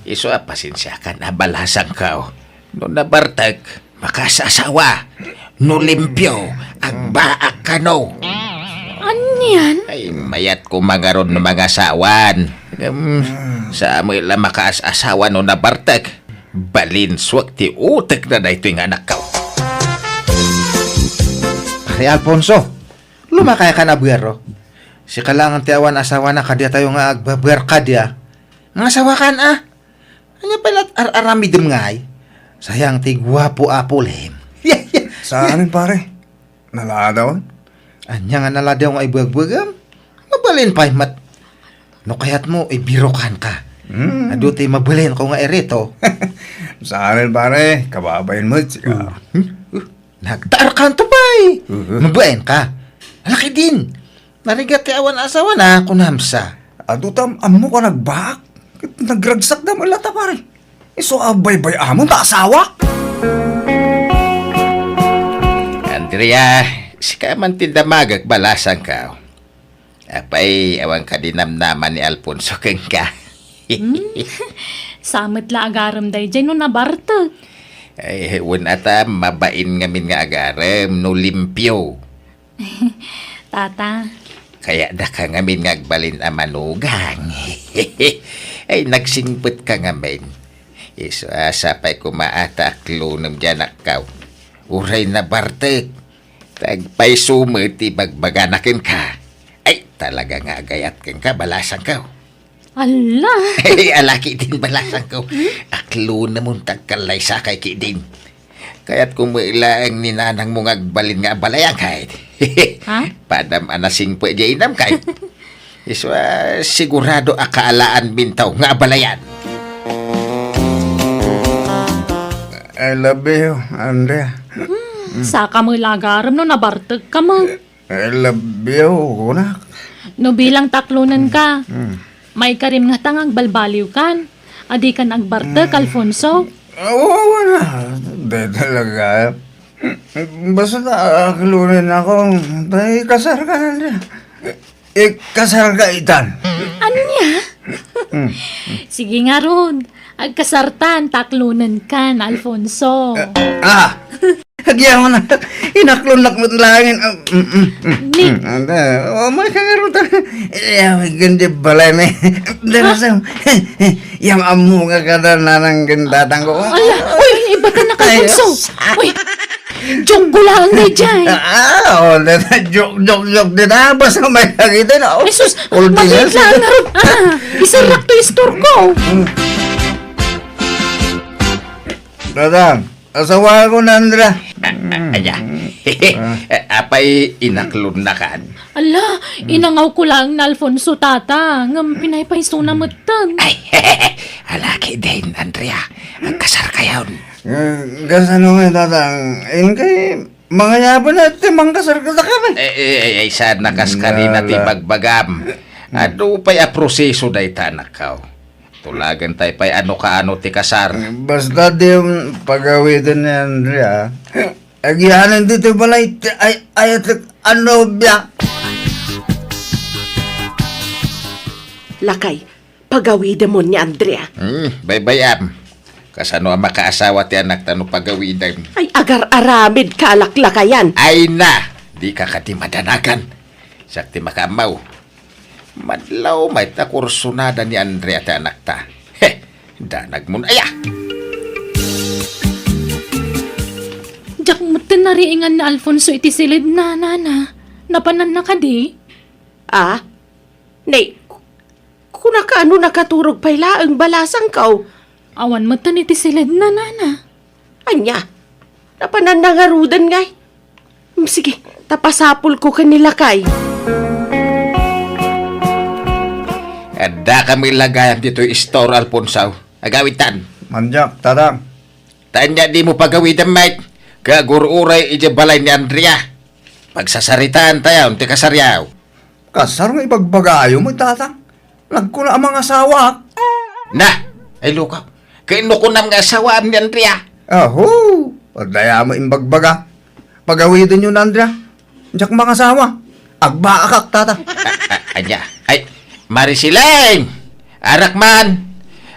Isu a pasensiakan a balasangko. No nabartek, makaasawa. No limpio, agbaak kano. Anian? Ay, mayat ko mangaron no mangasawan. Ngem, sa amoy la makaasawa no nabartek. Balinsuak ti utek na daytoy nga anakko. Pare Alfonso, lumakay kan a buero. Sika laeng ti awan asawana kadiatayo nga agbabuer kadia. Nga asawakan a. Ania pay la ar-aramidem ngay? Sayang ti guapo a pulem. Saan, pare? Naladaw? Ania nga naladaw nga ibuagbuagam? Mabalin pay met. No kayatmo, ibirokanka. Hmm. Adu ti mabalinko nga irito. Saan, pare? Kababain met, sika. Hmm? Uh, nagtaarkanto pay. Uh-huh. Mabalinka. Ala kadin. Narigat ti awan asawana, kunam sa. Adu tam-, ammok a nagbaak. Nagragsak da met latta, pare. Isu a baybay-amon ta asawa. Andrea, sika man ti damagek balasangko. Apay, awan kadi namnama ni Alfonso kenka? Hmm? Sa met la agarem daydiay no nabartek. Ay, wen ata, mabain ngamin nga agarem no limpio. Tata. Kayatdaka ngamin nga agbalin a manugang. Ay, nagsingpet ka ngamin. Isu a sapay koma a ta aklonem diay anakko. Uray nabartek, ta agpayso met ti ibagbagana kenka. Ay, talaga nga agayat kenka, balasangko. Ala! Ay, ala, kitin, balasangko. Hmm? Aklonemon ta agkallaysakay kitin. Kayatko met laeng ni nanangmo nga agbalin nga abalayan, kayat. Ha? Padam a nasingpet diay inam, kayat. Isu a sigurado a kaalaanminto nga abalayan. I love you, Andrea. Hmm, saka met la agarem no nabartek ka met. I love you, kunak. No bilang taklonenka, mm, maikarim ngata nga agbalbaliwkan. Adikan agbartek, mm, Alfonso? Awa, awa na. Di talaga. Basta aklonennakon, tay kasarkan. Ikasarka itan. Ania? Mm. Sige ngarud. Agkasartan, taklonenkan, Alfonso. Ah! Agyaman na, inaklonnak met laeng. Ah, mm, mm, mm, ni- mm, anda, oh, may kangarot. Iya, may ganda balay, may. Dara sa, yang amu nga kada nanang gindatang ko. Ala, uy, iba ka na, Alfonso. Uy, joke ko lang, daydiay. Ah, oh, dada, joke, joke, joke, dada, basta may lagi din, oh. Jesus, ulti na lang, ah, isarrak to istor ko. Dadang, asawa ko na, Andra. Aya. Apay inaklonnakan? Ala, inangaw ko lang na Alfonso, tata. Ngem pinaypaysona metten. Ay, alaki din, Andrea. Agkasar kayon. Eh, kasano nga, tata? Inkay, mangayaban na ti mangkasar ka kami. Eh, eh, eh, ay, saan nakas karina ti bagbagam? Adu pay a proseso dayta, anakko. Tulagan tay pay ano kaano ti kasar. Basta di pagawiden ni Andrea. Agianan ditoy balay ti ay-ayatek a nobia. Lakay, pagawidemon ni Andrea. Hmm, baybay-am. Kasano a makaasawa ti anakta no pagawidem? Ay, agar-aramid ka, laklakayan. Ay na, di ka kadi madanagan. Siak ti makaammo. Madlaw met a kursunada ni Andrea ti anakta. He, danagmon aya! Diak metten nariingan ni Alfonso iti siledna, nana. Napananna kadi? Ah? Nay, ku-, kunaka no nakaturog pay laeng balasangko. Awan metten iti siledna, nana. Ania? Napananna ngaruden ngay? Mm, sige, ta pasapulko ken ni lakay. Addaka met la gayam ditoy istor, Alfonso. Agawidtan. Mandiak, tatang. Ta ania dimo pagawidem met, ket agur-uray idiay balay ni Andrea. Pagsasaritaantayon ti kasaryo. Kasar nga ibagbagayo met, tatang. Nagkuna a mangasawaak. Na, ay lukaw. Ket no kunam nga asawaam ni Andrea? Aho, adda aya met imbagbaga. Pagawidenyo ni Andrea. Diak mangasawa. Agbaakak, tata. A-, a-, ania? Ay, Marisileng! Arak man!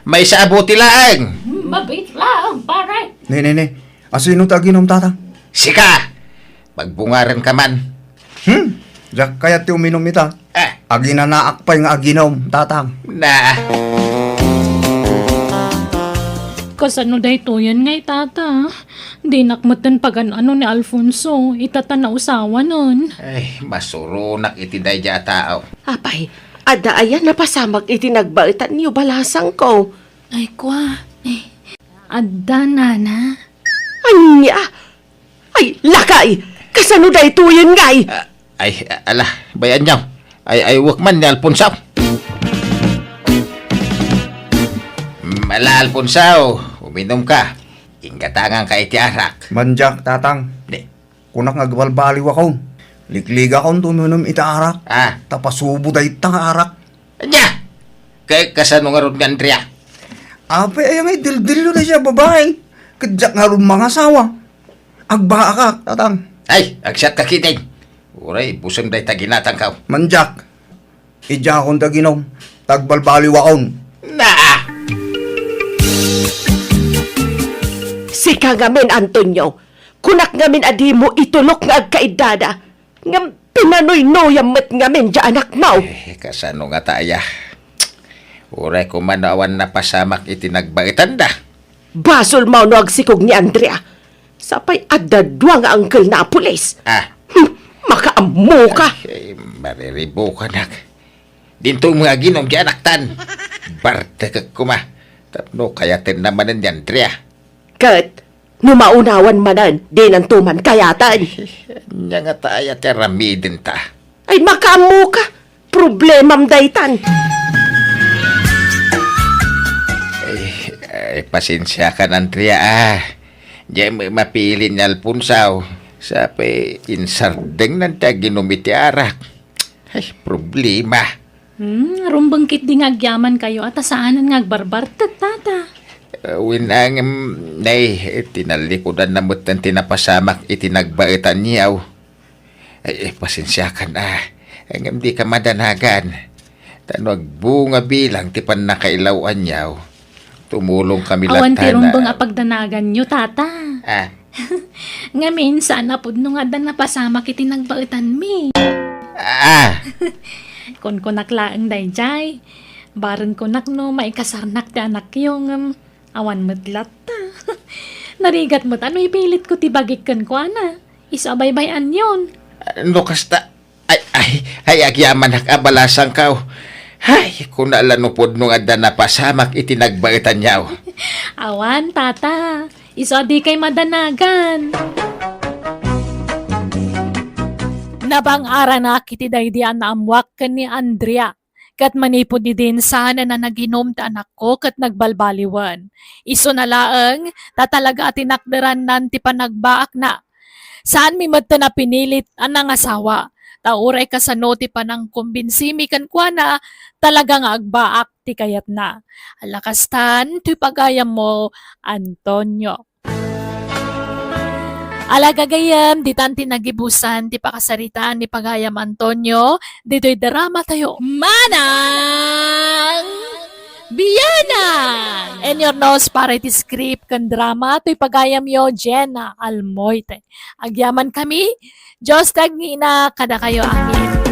Maysa a buti laeng! Mabit laeng, pare. Ne, ne, ne. Asino ti aginom, tata? Sika! Pagbungarenka man. Hmm? Diak kayat ti uminom ita. Eh. Aginanaak pay nga aginom, tatang. Na. Kasano daytoyen ngay, tata? Dinak metten pagan-ano ni Alfonso, ita ta nausawanen. Ay, masuronak iti daydiay a tao. Apay, adda aya napasamak iti nagbaetanyo, balasangko? Ay, kua. Eh, adda, nana. Ania? Ay, lakay! Kasano daytoyen ngay? Ah, ay, ala, bay-anyo. Ay, ay, wek man ni Alfonso. Mm, ala, Alfonso, uminom ka. Inggatangan ka iti arak. Mandiak, tatang. Di. Kunak nga agbalbaliwakon. Likligakon ti uminom iti arak. Ah. Ta pasubo dayta nga arak. Ania? Kay kasano ngarud ni Andrea? Apay aya nga idildillo daydiay a babai? Ket diak ngarud mangasawa. Agbaakak, tatang. Ay, agsiak ka ketdin. Uray, buseng dayta ginatangko. Mandiak. Idiakon ti aginom. Ta agbalbaliwakon. Na! Sika ngamin, Antonio. Kunak ngamin a dimo itulok nga agkaiddada. Ngem pinanuynoyam met ngamin diay anakmo. Eh, kasano ngata aya? Uray koma no awan napasamak iti nagbaetanda. Basolmo no agsikog ni Andrea. Sapay adda dua nga angkelna a pulis. Ah. Hmm, makaammoka. Ay, mariribukanak. Dinto nga aginom diay anaktan. Bartekek koma. Tapno kayatenna manen ni Andrea. Ket no maunawan manen, dinanto man kayaten. Ania ngata aya ti aramidenta? Ay, makaammoka. Problemam daytan. Ay, ay, pasensiakan, Andrea, ah. Diay mapili ni Alfonso. Sapay insardengnan ti aginom iti arak. Ay, problema. Hmm, rumbeng ketdi nga agyamankayo a ta saanen nga agbarbartek, tata. Ah, wen, ngem, nay, tinallikudanna metten ti napasamak iti nagbaetanyo. Ay, eh, pasensiakan, ah. Ngem dika madanagan. Ta no agbunga bilang ti pannakailaw-anyo, tumulongkami latta. Awan ti rumbeng a pagdanaganyo, tata. Ah. Ngamin, saan a pudno nga adda napasamak iti nagbaetanmi. Ah! Kunkunak laeng daydiay. Bareng kunak no maikasarnak ti anakyo, ngem awan met latta. Narigat met a no ipilitko ti bagik kenkuana. Isu a baybay-anyon. No kasta, Ay, ay, ay, agyamanak a balasangko. Ay, kuna la no pudno nga adda napasamak iti nagbaetanyo. Awan, tata. Isu a dikay madanagan. Nabang-aranak iti daydi a naammoak ken ni Andrea. Ket manipud idin saan a naginom ti anakko ket nagbalbaliwen. Isuna laeng, ta talaga a tinakderannan ti panagbaakna. Saanmi metten a pinilit a nangasawa, ta uray kasano ti panangkombinsimi kenkuana, talaga nga agbaak ti kayatna. Ala kastan, ti pagayammo, Antonio. Ala gagayem, ditan ti nagibusan ti pakasaritaan ni pagayam Antonio, ditoy drama tayo. Manang Bianang! And your nose para iti script ken drama, toy pagayamyo, Jenna Almoite. Agyamankami, Dios ti agngina kadakayo amin.